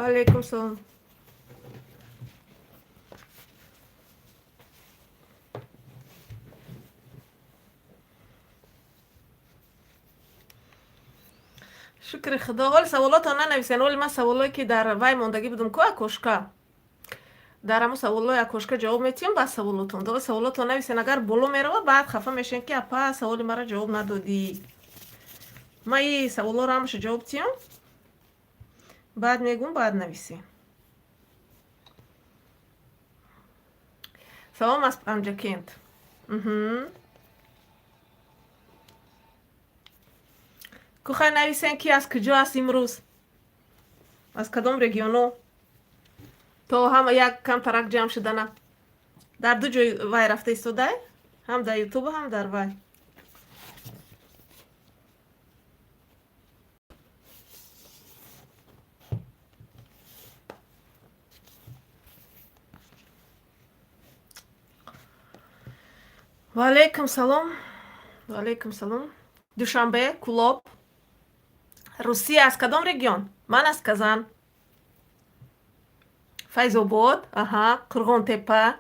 Ва алайкум салом. Шукри Худо. Ҳоли саволотон нанависен. Ҳоли ман саволое, ки дар вай мондагӣ будум ку, окошка, дар ҳамун саволои окошка ҷавоб метиҳам. Баъд саволотон, ҳоли саволотон нависен. Агар боло мерава, баъд хафа мешавем, ки апа, саволи маро ҷавоб надодӣ. Ман и саволоро ҳамаша ҷавоб тиҳам, баъд мегӯм, баъд нависем. Салом аз Панҷакент. Кухай, нависен, ки аз куҷо аст имрӯз, аз кадом регионо, то ҳама як камтарак ҷамъ шудана. Дар ду ҷой вай рафта истодай, ҳам дар Ютуб, ҳам дар вай. Ва алайкум салом, ва алайкум салом. Душанбе, Кулоб, Русия. Аз кадом регион? Ман аз Казан. Файзобод, аҳа, Қурғонтепа,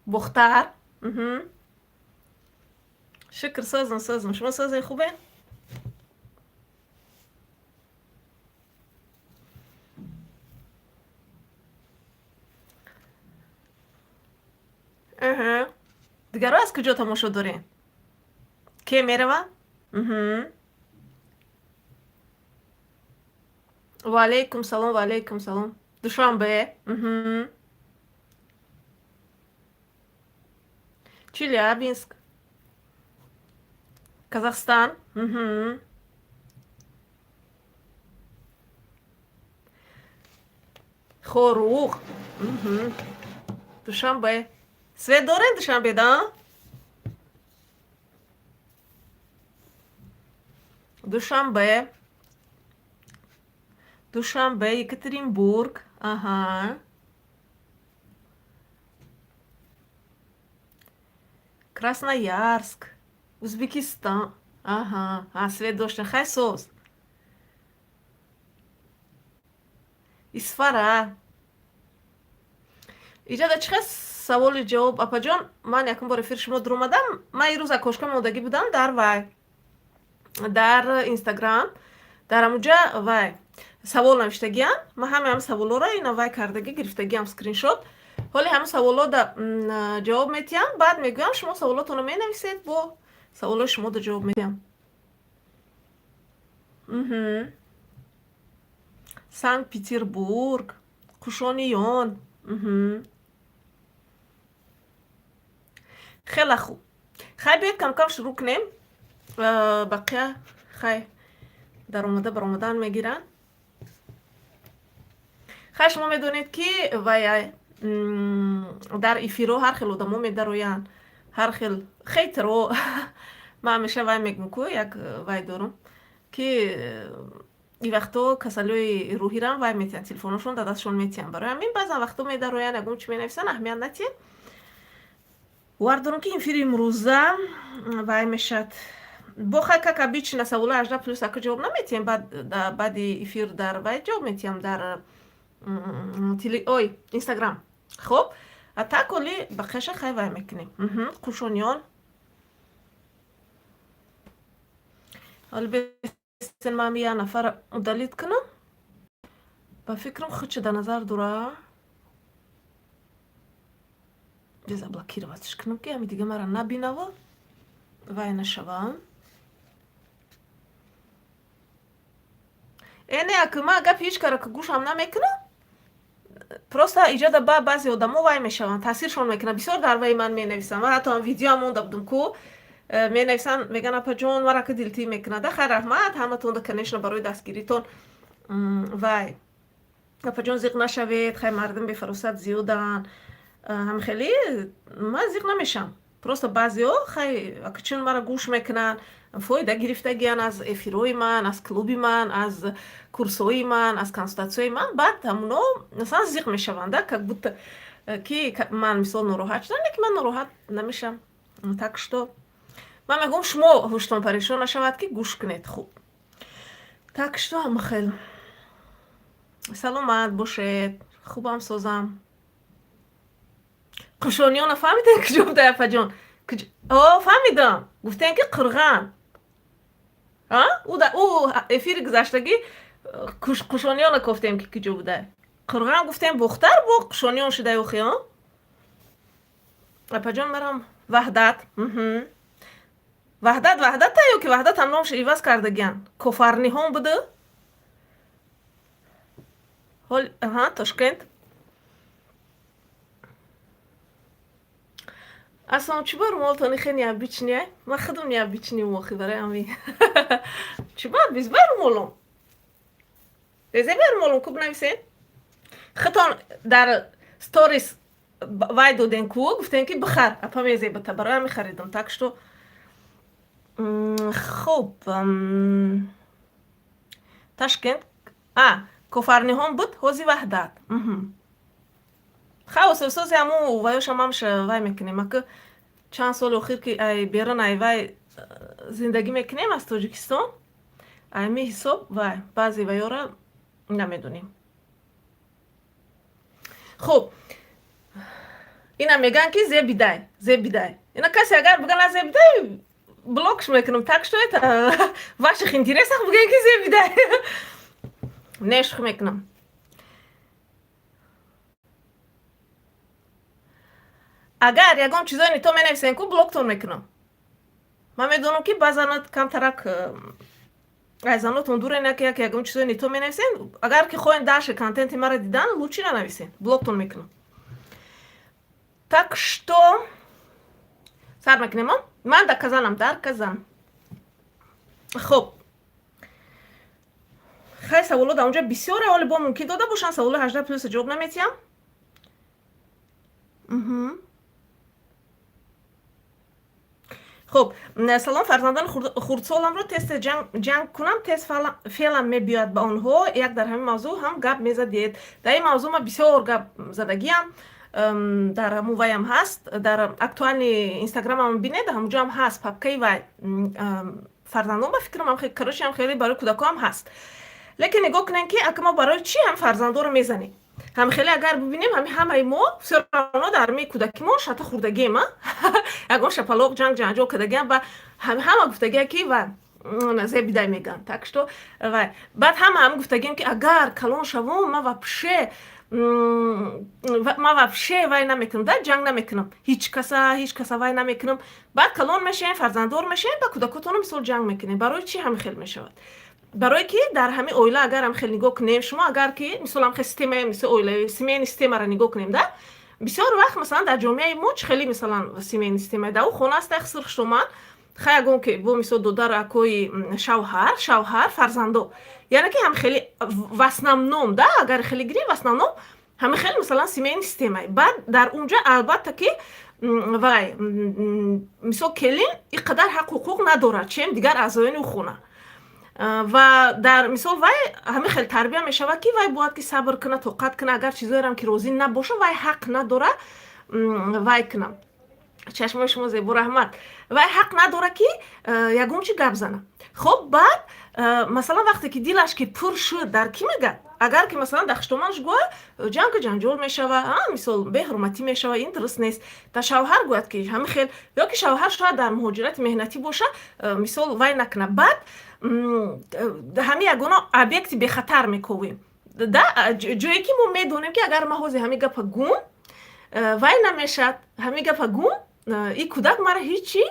Бохтар. Шукр, созм, созм. Шумо созен, хубе? Дигаро аз куҷо тамошо дорем? Ке мерава? Ва алайкум салом, ва алайкум салом. Душанбе, Челябинск, Казахстан, Хоруғ, Душанбе. Свет дорем Душанбе, да? Душанбе, Душанбе, Екатеринбург, аҳа, Красноярск, Узбекистон, аҳа. А, свет доштен, хай, соз. Исфара. Иҷода чӣ хел саволи ҷавоб, апаҷон? Ман якум бор эфири шумо дуромадам. Ман ирӯз окошка мондагӣ будам дар вай, дар Инстаграм, дар ҳамуҷа вай савол навиштагиам. Ман ҳама ҳам саволоро ина вай кардагӣ гирифтагиам, скриншот. Ҳоли ҳама саволода ҷавоб метиҳам, баъд мегӯям, шумо саволотонро менависед, бо саволои шумода ҷавоб медиҳам. Санкт Петербург, Қушониён. Хеле хуб. Хай, биёед, камкам шурӯъ кунем. Бақия хай даромада баромадан мегиранд. Хай, шумо медонед, ки вай дар эфирҳо ҳар хел одамо медароянд, ҳар хел хейтеро. Ман ҳамеша вай мегӯм ку, як вай дорам, ки и вақто касалиҳои рӯҳирам вай метиҳанд, телефоношон дар дастшон метиҳанд. Барои ҳамин баъзан вақто медароянд, ягон чи менависанд, аҳамият натиҳед. Бовар дорам, ки эфири имрӯза вай мешавад. Бо хай, как обычно, саволои 18+ ака ҷавоб наметиҳем. Баъди эфир дар вай ҷавоб метиҳам, дар ой, Инстаграм. Хоб, а так оли бақияша хай вай мекунем. Қушониён. Ҳоли бесен, ман як нафара удалить кунам. Ба фикрам, худша дар назар дора. Заблокировать кунам, ки ҳами дига мара набинава, вай нашавам. Э, не, ака, ман гапи ҳеҷ кара ка гӯшам намекунам. Просто иҷода ба баъзе одамо вай мешаванд, таъсиршон мекунад. Бисёр дар ваи ман менависам ва ҳатто видеоам монда будум ку, менависанд, мегӯянд: «Апаҷон, мара ка дилтӣ мекунад». Хай, раҳмат ҳаматонда, конечно, барои дастгиритон. Вай, апаҷон, зиқ нашавед, хай, мардум бефаросат зиёданд. Ҳам хеле ман зиқ намешам. Просто баъзеҳо хай, чун мара гӯш мекунанд, фоида гирифтагиян аз эфирҳои ман, аз клуби ман, аз курсҳои ман, аз консултатсияҳои ман, баъд ҳамуно масалан зиқ мешаванд, как будто ки ман мисол нороҳат шудам. Не, ки ман нороҳат намешам. Так что ман мегӯям, шумо ҳуштон парешон нашавад, ки гӯш кунед хуб. Так что ҳамахел, саломат бошед, хубам созам. Қушониёна фаҳмидем, куҷо буда, апаҷон? О, фаҳмидам, гуфтем, ки Қурған. Ӯ эфири гузаштагӣ Қушониёна кофтем, ки куҷо буда. Қурған гуфтем, Бохтар бо Қушониён шуда охи. Апаҷон, марам Ваҳдат. Ваҳдат, Ваҳдата ё ки Ваҳдатам номаш иваз кардагиян, Кофарниҳон буду ҳол. Аҳа, Тошкент. Аслом, чӣ ба румолтони хе необычный? Ман худам необычный охи, барои ҳамин. Чӣ ба бизба румолом, резеба румолом? Куб нависен, худтон дар сторис вай доден ку, гуфтен, ки бихар, апа, мезебата, барои ҳамин харидам. Так что хуб, Ташкент а Кофарниҳон буд, ҳози Ваҳдат. Хаососози ҳаму ваёшам ҳамша вай мекунем. Ака, чанд соли охир, ки ай берун, ай вай зиндагӣ мекунем, аз Тоҷикистон, ами ҳисоб вай баъзе ваёра намедонем. Хуб, ина мегӯянд, ки зебидай, зебидай. Ина касе агар бигӯяд, на зебидай, блокш мекунам. Так что это ваших интересах бигӯем, ки зебидай. Не, шӯхӣ мекунам. Агар ягон чизои не то менависем ку, блоктон мекунам. Ман медонам, ки баъзанат камтарак ай занотон дурен, яке яке ягон чизои не то менависем. Агар ки хоҳем дальше контенти мара дидан, лучше нанависем, блоктон мекунам. Так что сар мекунем. Ман дар Казанам, дар Казан. Хуб, хай, саволо дар онҷа бисёре, ҳоле бо мумкин дода бошанд. Саволи 18 плюса ҷавоб наметиҳам. Хуб, салом, фарзандони хурдсоламро тез тез ҷанг кунам, тез феълам мебиёяд ба онҳо. Як дар ҳамин мавзӯъ ҳам гап мезадед. Дар ин мавзӯъ ман бисёр гап задагиам, дар ҳамун вайам ҳаст, дар актуальный инстаграмам бинед, ҳамунҷоам ҳаст папкаи вай фарзандон. Ба фикрам, короче, ҳам хеле барои кӯдакоам ҳаст. Лекин нигоҳ кунем, ки ака, мо барои чӣ ҳам фарзандоро мезанем? Ҳам хеле агар бибинем, ҳами ҳамаи мо всё равно дар ми кӯдакимо шата хурдагием, а ягон шапалоқ, ҷанг ҷанҷол кардагиам ба ҳама гуфтагия, ки ва зебидай мегӯянд. Так что вай баъд ҳама ҳам гуфтагием, ки агар калон шавум, ман вообще вай намекунам да, ҷанг намекунам ҳеҷ каса, ҳеҷ каса вай намекунам. Баъд калон мешавем, фарзанддор мешавем, ба кӯдакотонам мисол ҷанг мекунем. Барои чӣ ҳамин хел мешавад? Барое ки дар ҳамин оила агар ҳам хел нигоҳ кунем, шумо агар ки мисол ҳам хел системаи, мисол оила, семейный системаро нигоҳ кунем да, бисёр вақт, масалан, дар ҷомеаи мо чӣ хеле, мисалан, семейный система дар ӯ хона аст, сурхшоман, хай, ягон ки бо мисол додар, акои шавҳар, фарзандо, яъне ки ҳам хеле в основном да, агар хеле гирем, в основном ҳамин хеле, масалан, семейный система. Баъд дар унҷа албатта ки вай мисол келин ин қадар ҳақ ҳуқуқ надорад, чем дигар аъзоёни ӯ хона. Ва дар мисол вай ҳамин хел тарбия мешавад, ки вай бояд ки сабр кунад, тоқат кунад. Агар чизоерам ки розӣ набошад, вай ҳақ надорад вай кунад. Чашмои шумо зебо, раҳмат. Вай ҳақ надорад, ки ягон чи гап зана. Хоб, баъд, масалан, вақте ки дилаш ки пур шуд, дар кӣ мегӯяд? Агар ки, масалан, дар хуштоманаш гӯяд, ҷангу ҷанҷол мешава, мисол беҳурматӣ мешава, ин дуруст нест. Дар шавҳар гӯяд, ки ҳамин хел, ё ки шавҳар шояд дар муҳоҷирати меҳнатӣ боша, мисол вай накунад. Баъд ҳамин ягона объекти бехатар мековем да, ҷое ки мо медонем, ки агар ман ҳозир ҳамин гапа гум, вай намешад, ҳамин гапа гум, ин кӯдак мара ҳеҷ чи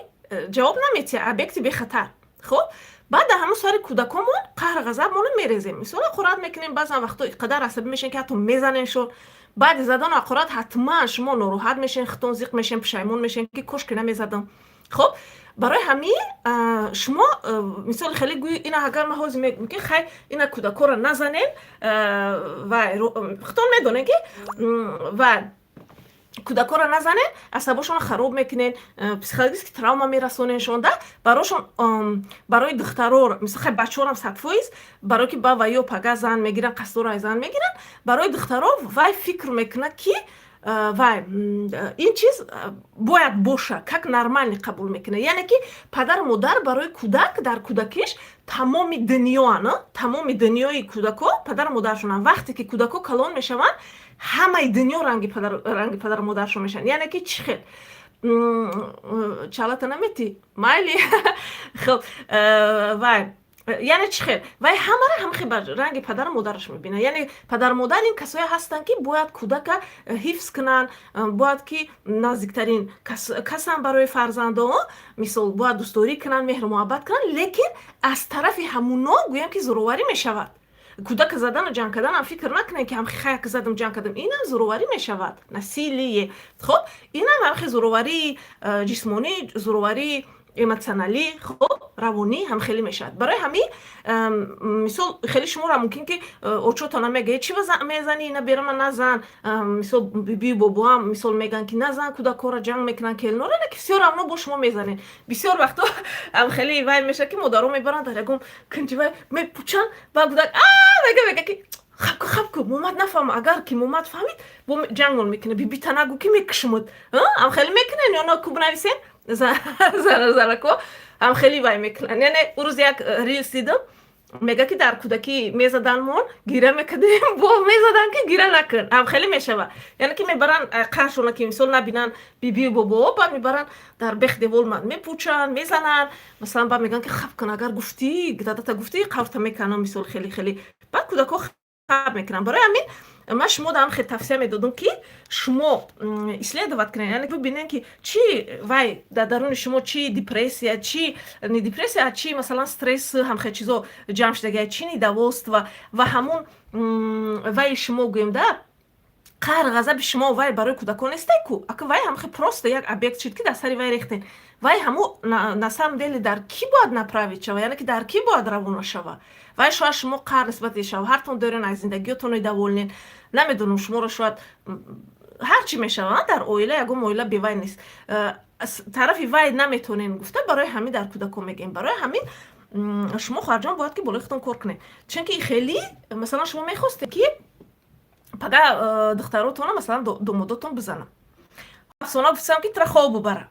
ҷавоб наметиҳад, объекти бехатар. Хуб, баъд дар ҳамун сари кӯдакомон қаҳр ғазабмонро мерезем, мисол ҳақорат мекунем. Баъзан вақто қадар асабӣ мешем, ки ҳатто мезанемшон. Баъди задану ҳақорат ҳатман шумо нороҳат мешен, хитон зиқ мешен, пушаймон мешен, ки кошки намезадам. Хуб, барои ҳамин шумо мисоли хеле гӯи ина, агар ман ҳозир мегӯм, ки хай, ина кӯдакҳоро назанем, ва хитон медонем, ки ва кӯдакҳоро назанен, асабошонро хароб мекунен, психологически травма мерасоненшон да барошон. Барои духтаро, мисол, хай, бачаҳорам 100%, барое ки ба ва ё пага зан мегиранд, қасдора зан мегиранд. Барои духтаро вай фикр мекунад, ки Вай ин чиз бояд боша, как нормальный қабул мекунад. Яъне ки падару модар барои кӯдак дар кӯдакиш тамоми дунёан, тамоми дунёи кӯдако падару модаршонанд. Вақте ки кӯдако калон мешаванд, ҳамаи дунё ранги падару модаршон мешаванд. Яъне ки чӣ хел чалата наметӣ, майли. Хоб, вай яъне чӣ хел вай ҳамара ҳамхе ранги падару модараш мебинад. Яъне падару модар ин касое ҳастанд, ки бояд кӯдака ҳифз кунанд, бояд ки наздиктарин касанд барои фарзандон, мисол, бояд дӯстдорӣ кунанд, меҳру муҳаббат кунанд. Лекин аз тарафи ҳамуно гӯям ки зӯроварӣ мешавад. Кӯдака задану ҷанг карданам фикр накунед, ки ҳамхе хаяк задам, ҷанг кардам, инам зӯроварӣ мешавад, насилие. Хоб, инам ҳамхе зӯроварии ҷисмонӣ, зӯроварии эмоционалӣ, хоб, равонӣ ҳам хеле мешавад. Барои ҳамин, мисол, хеле шуморо мумкин ки очотона мегӯяд: «Чӣ мезанӣ ина, берама назан». Мисол, бибию бобоам, мисол, мегӯянд ки назан кӯдакҳоро, ҷанг мекунанд келнора, ки всё равно бо шумо мезанед. Бисёр вақтҳо ҳам хеле вай мешавад, ки модаро мебаранд дар ягон кунҷи, вай мепучанд ва кӯдак а мега, ки хабку, хабку, момад нафаҳма. Агар ки момад фаҳмид, бо ҷангмон мекунад. Бибита нагӯ, ки мекушмуд. Ҳам хеле мекунен ё на? Куб нависен, зарако ҳам хеле вай мекунанд. Яъне ӯ рӯз як рилс дидам, мега ки дар кӯдакӣ мезаданмон, гира мекардем, бо мезадан, ки гира накун. Ҳам хеле мешава. Яъне ки мебаранд қаршона, ки мисол набинанд бибию бобоо, баъд мебаранд дар бех девол мепучанд, мезананд, масалан, баъд мегӯянд ки хаб кун, агар гуфтӣ, дадата гуфтӣ, қаврта меканам. Мисол, хеле хеле баъд кӯдакҳо хаб мекунанд. Барои ҳамин ман шумо даам хел тавсия медодам, ки шумо исследовать кунед, яъне бибинед, ки чӣ вай дар даруни шумо, чӣ депрессия, чӣ не депрессия, чӣ, масалан, стресс, ҳамхел чизо ҷамъ шудагия, чӣ недовольство ва ҳамун вай шумо гӯем да қаҳр, ғазаби шумо вай барои кӯдакон нестай ку. Ака вай ҳамхел просто як объект шуд, ки дар сари вай рехтен. Вай ҳамо на самом деле дар кӣ бояд направить шава, яъне ки дар кӣ бояд равона шава? Вай шояд шумо қаҳр нисбати шавҳартон дорен, аз зиндагиётон недовольный, намедонам, шуморо шояд ҳар чӣ мешава дар оила, ягон оила бевай нест. Тарафи вай наметонен гуфта, барои ҳамин дар кӯдакон мегӯем. Барои ҳамин шумо, хоҳарҷон, бояд ки болои худтон кор кунед, чунки хеле, масалан, шумо мехостед, ки пага духтаротона, масалан, домодотон бизанам. Афсона гуфтам, ки тра хоб бубара.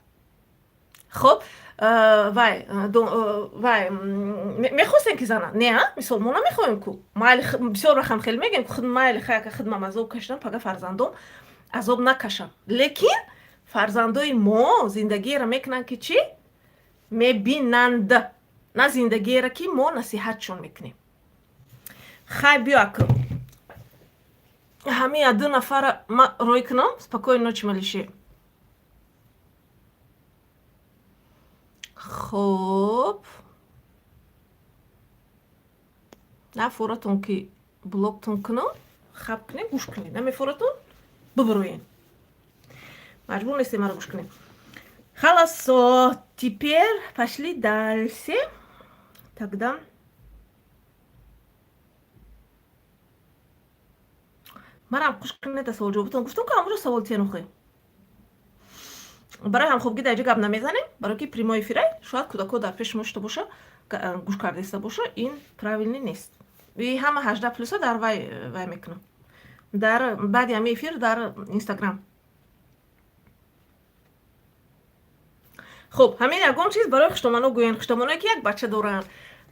Хоб, вай вай мехостем, ки зана не, мисол, мо намехоҳем ку, майли. Бисёр вақтам хеле мегӯем, ку майли, хаяка хидмам азоб кашидам, пага фарзандом азоб накашам. Лекин фарзандои мо зиндагиеро мекунанд, ки чӣ мебинанд, на зиндагиеро, ки мо насиҳатшон мекунем. Хай, биё, ака, ҳамин ду нафара ма рой кунам. Спокойной ночи, малыши. Хоб, нафоратон, ки блоктон кунам, хаб кунем, гӯш кунед. Намефоратон, бибироен, маҷбур нестем маро гӯш кунем. Хорошо, теперь пошли дальше тогда. Марам қуш кунед, савол ҷавобтон гуфтам, ки ҳамонҷо савол тиянухе. Барои ҳамхобгӣ дар ҷо гап намезанем, барое ки прямой эфирай, шояд кӯдакҳо дар пеши мо шуда боша, гӯш кардаиста боша, ин правильный нест. И ҳама 18 плюса дар вай мекунам, дар баъди ҳами эфир дар Инстаграм. Хуб, ҳамин ягон чиз барои хуштомано гӯянд, хуштомоное, ки як бача доранд,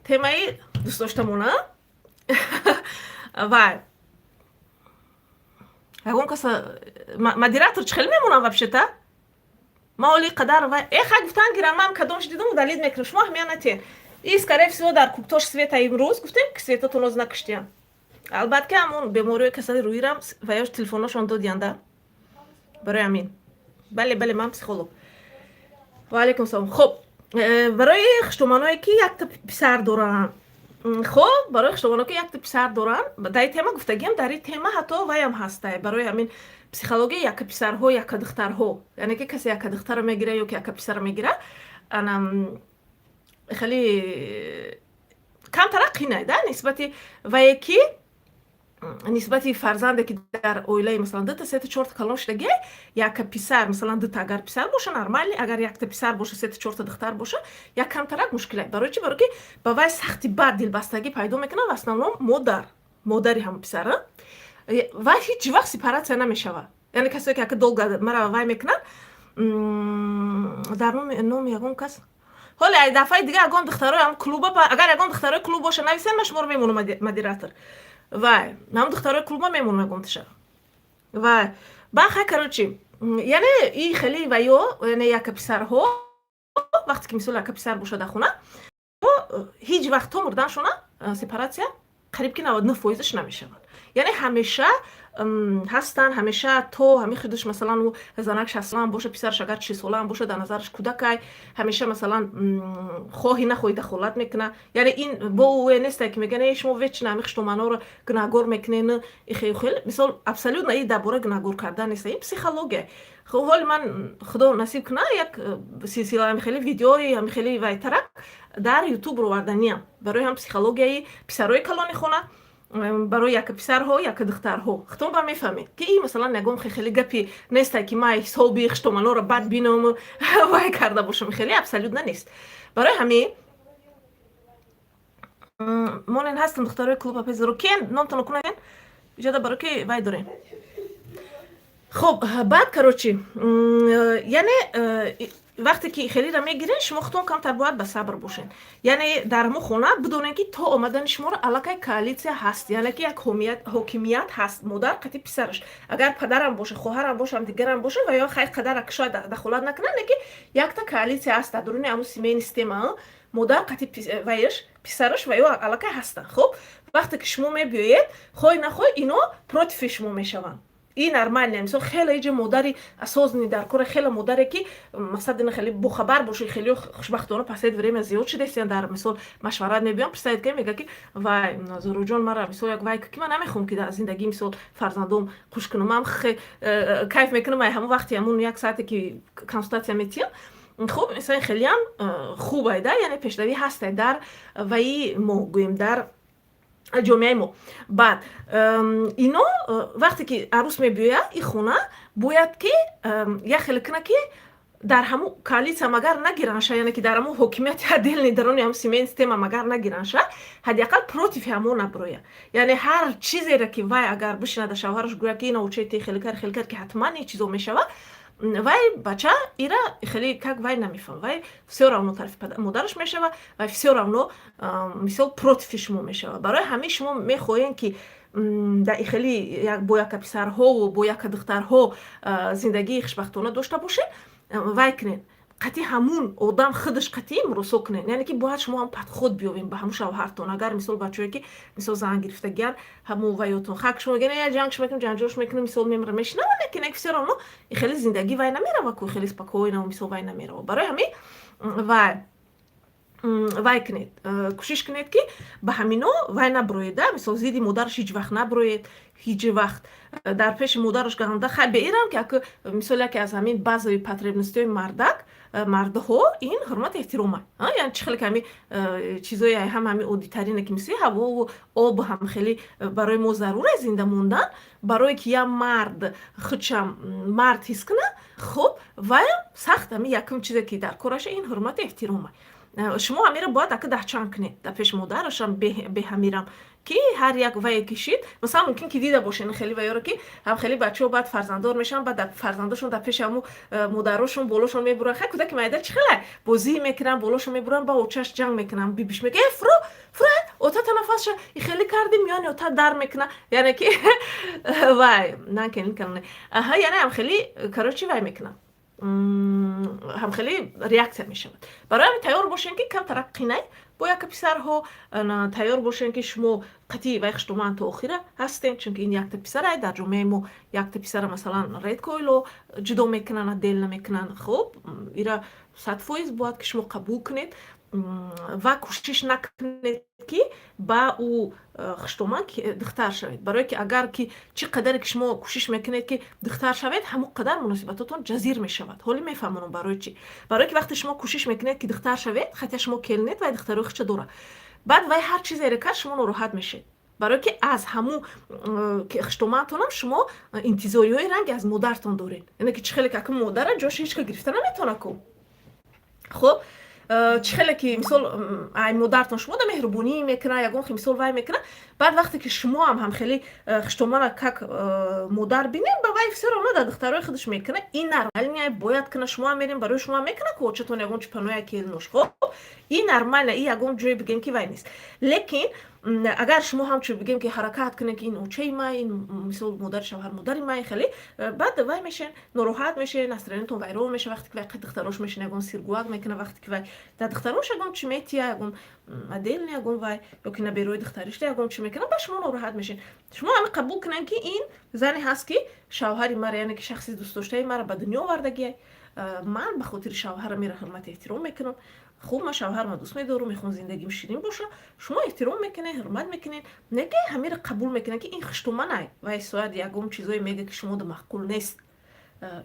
темаи дӯстдоштамона. Вай ягон каса модератор чӣ хеле мемонам вообще-то? Ма оли қадар вай хай гуфтан гирам, ман кадомш дидум, удалить мекунам. Шумо аҳамият натиҳед. И скорее всего дар куктош света имрӯз гуфтем, ки светатон оз накуштиям. Албатта, ки ҳамон бемориҳои касали рӯирам ва ё телефоношон додиянда. Барои ҳамин, бале, бале, ман психолог. Ва алайкум салом. Хуб, барои хуштоманое, ки якта писар доранд, хуб, барои хуштоманое, ки якта писар доранд, дар ин тема гуфтагиам, дар ин тема ҳатто ваям ҳастай. Барои ҳамин психология яка писарҳо, яка духтарҳо, яъне ки касе яка духтара мегира ё ки яка писара мегира, ана хеле камтара қинай да нисбати вае ки нисбати фарзанде, ки дар оилаи, масалан, дута, сета, чорта калон шудагиай. Яка писар, масалан, дута агар писар боша, нормальный, агар якта писар боша, сета, чорта духтар боша, як камтарак мушкилай. Барои чӣ? Барои ки ба вай сахти бад дилбастагӣ пайдо мекунад, в основном модари ҳамон писара. Вай ҳеҷ вақт сепарация намешавад. Яъне касое, ки ака долго мара вай мекунанд, дар номи ягон кас. Ҳоле ай дафъаи дига ягон духтарои ҳам клуба, агар ягон духтарои клуб боша, нависен, ман шуморо мемонам модератор. Вай, ҳам духтарои клуба мемонам ягонташа. Вай, баха, короче, яъне и хеле ваё, яъне яка писарҳо, вақте ки, мисол, яка писар боша дар хона, ҳеҷ вақт то мурданшона сепаратсия қариб ки 99 фоизаш намешавад. Яъне ҳамеша ҳастанд, ҳамеша то ҳамин худаш, масалан, ӯ занак 60 солаам боша, писараш агар 40 солаам боша, дар назараш кӯдакай. Ҳамеша, масалан, хоҳӣ нахоҳӣ дахолат мекуна. Яъне ин бо ӯе несте, ки мегӯян: «Шумо вечно ҳамин хуштоманоро гунаҳгор мекунен». Хел, мисол, абсолютно и дар бораи гунаҳгор кардан нест, ин психология. Хуб, ҳоли ман, Худо насиб куна, як силсила ҳами хеле видеои ҳами хеле вайтарак дар Ютуб роварданиям барои ҳам психологияи писарои калони хона, барои яка писарҳо, яка духтарҳо. Худтон ба мефаҳмед, ки ин, масалан, ягон хеле гапи несте, ки ман ҳисоби хуштоманоро бад биному вай карда бошам. Хеле абсолютно нест. Барои ҳамин монен ҳастам, духтарои клуб апезоро кен номтоно кунен иҷода, барои ки вай дорем. Хуб, баъд, короче, яъне вақте ки хелира мегирен, шумо худтон камтар бояд ба сабр бошен. Яъне дар ҳамон хона бидонен, ки то омадани шуморо аллакай коалитсия ҳаст, яъне ки як ҳокимият ҳаст: модар қати писараш. Агар падарам боша, хоҳарам бошам, дигарам боша ва ё хайр қадара шояд дахолат накунанд, леки якта коалитсия ҳаст дар дуруни ҳамон семейный система: модар қати ваиш, писараш ва ё аллакай ҳастанд. Хуб, вақте ки шумо мебиёед, хоҳӣ нахоҳӣ, ино против шумо мешаванд. И нормально. Мисол, хеле иҷа модари осознанный дар кора, хеле модаре, ки мақсад ина хеле бохабар боши. Хеле хушбахтона последнее время зиёд шудастиян, дар, мисол, машварат мебиён, представить ки мега, ки: «Вай, Зуруҷон, мара, мисол, як вай, ки ман намехоҳам, ки дар зиндагӣ, мисол, фарзандом хуш кунам. Ман кайф мекунам ай ҳамон вақти ҳамун як саате, ки консултатсия метиҳам». Хуб, мисол, хелеам хуб айда, яъне пешравӣ ҳастай дар ваи мо, гӯем, дар ҷомеаи мо. Баъд ино вақте ки арӯс мебиёяд, и хона бояд ки як хеле куна, ки дар ҳамун коалитсия магар нагиранша, яъне ки дар ҳамун ҳокимияти отдельный дарони ҳамун семейный система магар нагиранша, ҳадди ақал против ҳамон наброя. Яъне ҳар чизеро, ки вай агар бишинада, шавҳараш гӯяд, ки ина очети хеле кар, хеле кар, ки ҳатман ин чизо мешавад, вай бача ира хеле как вай намефаҳм, вай всё равно тарафи модараш мешава, вай всё равно, мисол, против шумо мешава. Барои ҳамин шумо мехоҳем, ки дар хеле бо яка писарҳову бо яка духтарҳо зиндагии хушбахтона дошта бошед, вай кунед, қатъи ҳамун одам худаш қатъи муросо кунед. Яъне ки бояд шумо ҳам подход биёбем ба ҳамун шавҳартон. Агар, мисол, бачаҳое, ки, мисол, зан гирифтагиян, ҳамун ваётон хак шумо мегӯян: «Я ҷангш мекунем, ҷанҷолш мекунем», мисол, мемра мешинава, лекин як всё равно хеле зиндагӣ вай намерава ку, хеле спокойно, мисол, вай намерава. Барои ҳамин вай кунед, кӯшиш кунед, ки ба ҳамино вай наброеда. Мисол, зидди модараш ҳеҷ вақт наброед, ҳеҷ вақт дар пеши модараш ганда. Хай, беирам ки аку, мисол, яке аз ҳамин базовый потребностиҳои мардак, мардҳо ин ҳурмат, эҳтирома. Яъне чӣ хеле ки ҳами чизои ҳам ҳами оддитарине, ки мисли ҳавову об ҳам хеле барои мо заруре зинда мондан, барое ки як мард худшам мард ҳис кунад. Хуб, ваям сахт ҳами якум чизе, ки дар кораша, ин ҳурмату эҳтирома. Шумо ҳамира бояд ака даҳчанд кунед дар пеши модарашам беҳамирам, ки ҳар як вае кишид. Масалан, мумкин ки дида бошед хеле ваёро, ки ҳам хеле бачаҳо баъд фарзанддор мешаванд, баъд фарзандошон дар пеши ҳаму модарошон болошон мебуранд. Хай, кӯдаки майда чӣ хеле бозӣ мекунанд, болошон мебуранд, ба очаш ҷанг мекунанд. Бибиш мега: «Э, фуро, фуро, ота танафасша и хеле кардим», миёни ота дар мекуна. Яъне ки вай накен, аҳа, яъне ҳам хеле, короче, вай мекунанд, ҳам хеле реаксия мешавад. Барои ҳамин тайёр бошем, ки камтарак қинай бо яка писарҳо, тайёр бошем, ки шумо қатъи вай хуштоман то охира ҳастем, чунки ин якта писарай. Дар ҷомеаи мо якта писара, масалан, редко оило ҷудо мекунанд, отдельно мекунанд. Хуб, ира 100% бояд ки шумо қабул кунед ва кӯшиш накунед, ки ба ӯ хуштоман духтар шавед, барое ки агар ки чӣ қадаре ки шумо кӯшиш мекунед, ки духтар шавед, ҳамон қадар муносибатотон ҷазир мешавад. Ҳоле мефаҳмонам барои чӣ. Барое ки вақте шумо кӯшиш мекунед, ки духтар шавед, хотя шумо келинед, вай духтарои худша дорад, баъд вай ҳар чизере кард, шумо нороҳат мешед, барое ки аз ҳамун хуштомантонам шумо интизориҳои ранги аз модартон доред. Яъне ки чӣ хеле ки ака модара ҷоша ҳеҷ ка гирифта наметавона ку. Хуб. Чӣ хеле ки, мисол, ай модартон шумо да меҳрубонӣ мекуна, ягон хе, мисол, вай мекуна. Баъд вақте ки шумо ҳам хеле хуштомана как модар бинем, ба вай всё равно да духтарои худаш мекуна. Ин нормально, бояд куна. Шумо ҳам мерем, барои шумо мекуна, ку очатон ягон чи паноя келнош. Хоб, ин нормально, и ягон ҷое бигем, ки вай нест. Лекин агар шумо ҳамчун бигем, ки ҳаракат кунем, ки ин очаи ма, ин, мисол, модари шавҳар, модари ма, хеле баъд вай мешен, нороҳат мешен, настроение тон вайрон меша. Вақте ки вай духтарош мешин, ягон сиргувак мекуна, вақте ки вай дар духтарош ягон чи метия, ягон отдельный, ягон вай ё ки наберои духтаришда ягон чи мекуна, ба шумо нороҳат мешен. Шумо ҳами қабул кунед, ки ин зане ҳаст, ки шавҳари мара, яъне ки шахси дӯстдоштаи мара ба дунё овардагиай. Ман ба хотири шавҳара мера ҳурмати эҳтиром мекунам. Хуб, ман шавҳарма дӯст медорам, мехоҳам зиндагим ширин боша. Шумо эҳтиром мекунед, ҳурмат мекунед, не ки ҳамеро қабул мекунед, ки ин хуштоманай, вай соат ягон чизое мега, ки шумода маъқул нест.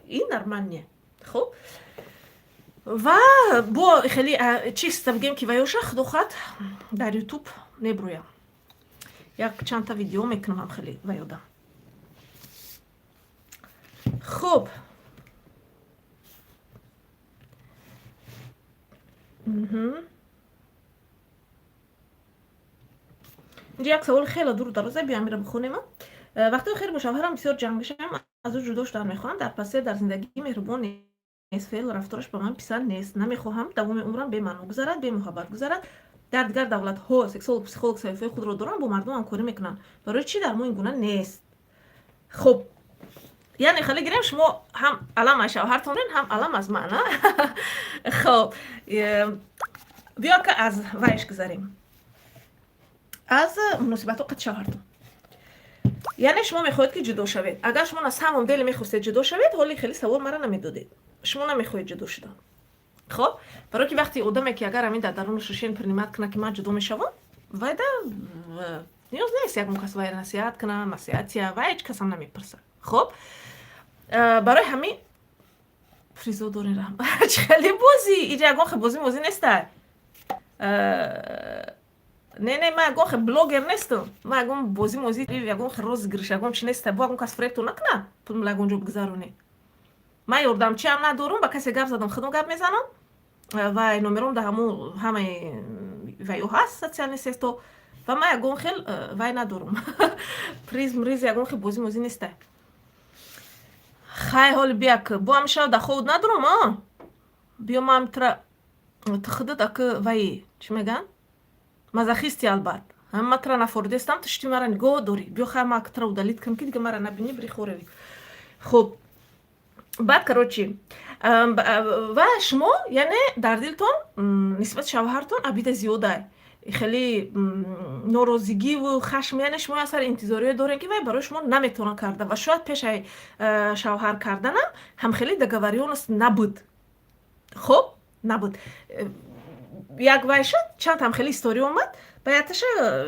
Ин нормально. Хуб, ва бо хеле чиста бигем, ки ваёша, худо хоҳад, дар Ютуб мебурӯям, як чандта видео мекунам ҳам хеле ваёда. Хуб. Инҷа як саволи хеле дуру дарозе, биё амира бихонем. Вақти охир бо шавҳарам бисёр ҷанг мешавем, аз ӯ ҷудо шудан мехоҳам. Дар пасе дар зиндагӣ меҳрубон нест, феълу рафтораш ба ман писанд нест. Намехоҳам давоми умрам бемаъно гузарад, бемуҳаббат гузарад. Дар дигар давлатҳо сексолог, психолог саҳифаи худро доранд, бо мардум ҳамкорӣ мекунанд. Барои чӣ дар мо ин гуна нест? Хуб, яъне хеле гирем, шумо ҳам алам аз шавҳартон, ҳам алам аз ман. Хоб, биё ка аз вайш гузарем, аз муносибатҳо қати шавҳартон. Яъне шумо мехоҳед, ки ҷудо шавед. Агар шумо на самом деле мехостед ҷудо шавед, ҳоли хеле савол мара намедодед. Шумо намехоҳед ҷудо шудан. Хоб, барое ки вақти одаме, ки агар ҳамин дар дарунаш решение принимать кунад, ки ман ҷудо мешавам, вайда ниёз нест ягон кас вай насиҳат куна, маслиҳатия, вай ҳеҷ касам намепурсад. Хоб, барои ҳамин призо дорем. Раҳмат. Хеле бозӣ, иҷа ягон хе бозӣ мозӣ неста. Не, не, ман ягон хе блогер нестам, ман ягон бозӣ мозӣ, ягон хе розыгрыш, ягон чи неста. Бо ягон кас фиребтон накуна, пулмла ягон ҷо бигзаронед. Ман ёрдамчиам надорум, ба касе гап задам, худам гап мезанам. Ва номером да ҳамун ҳамаи вайо ҳаст, социальный сеть о. Ва ман ягон хел вай надорум, приз мриз, ягон хел бозӣ мозӣ неста. Хай, ҳоли бияк бо ҳамишава даховуд надорум. А биё, ман тра ту худат аки ваи чӣ мегӯянд, мазохисти. Албат, ҳама тра нафоридестам, ту шити мара нигоҳ дорӣ. Биё, хай, ма тра удалить кунам, ки дига мара набинӣ, бири хореви. Хуб, баъд, короче, ва шумо, яъне дар дилтон нисбати шавҳартон обида зиёдай, хеле норозигиву хашм. Яъне шумо як сари интизориё дорем, ки вай барои шумо наметавонад карда. Ва шояд пешаи шавҳар карданам ҳам хеле договорённость набуд. Хуб, набуд. Як вай шуд, чанд ҳам хеле история омад. Ба якташа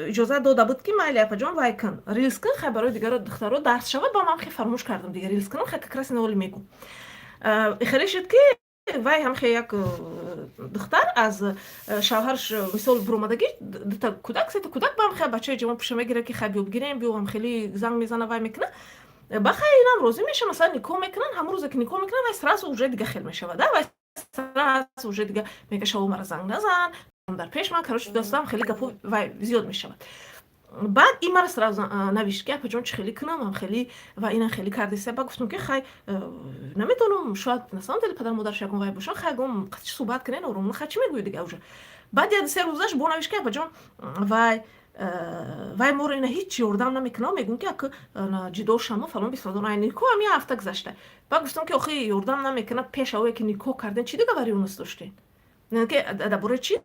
иҷозат дода буд, ки майли, апаҷон, вай кун, рилс кун, хай, барои дигаро духтаро дарс шавад. Ба ман хе фаромӯш кардам, дига рилс кунам. Хай, как раз ин мегӯ. Хеле шуд, ки вай ҳам хе як духтар аз шавҳараш, мисол, буромадагӣ, дута кӯдак, сета кӯдак, ба ҳам хе бачаи ҷавон пуша мегирад, ки хай, биё бигирем, биё. Ҳам хеле занг мезана, вай мекуна, ба хай, инам розӣ меша. Масалан, никоҳ мекунанд. Ҳамон рӯзе ки никоҳ мекунанд, вай сразу уже дига хел мешавад, вай сразу уже дига мега: «Шаво мара занг назан дар пеш ман». Короче, достам, хеле гапо вай зиёд мешавад. Баъд ин мара сразу навишт, ки апаҷон, чӣ хеле кунам, ам хеле ва ина хеле кардеса. Ба гуфтам, ки хай, намедонам, шояд на самом деле падару модараш ягон вай бошанд. Хай, ягон чӣ суҳбат кунен ором. Хай, чӣ мегӯӣ дига уже? Баъд як 3 рӯзаш бо навишт, ки апаҷон, вай моро ина ҳеҷ ёрдам намекунам, мегӯм, ки ак ҷудо шамо, фалон бисфалон. Ай никоҳ ҳам як ҳафта гузашта. Баъд гуфтам, ки охи, ёрдам намекунад, пеш авое ки никоҳ кардем, чӣ договорённость доштем, ки дар бораи чӣ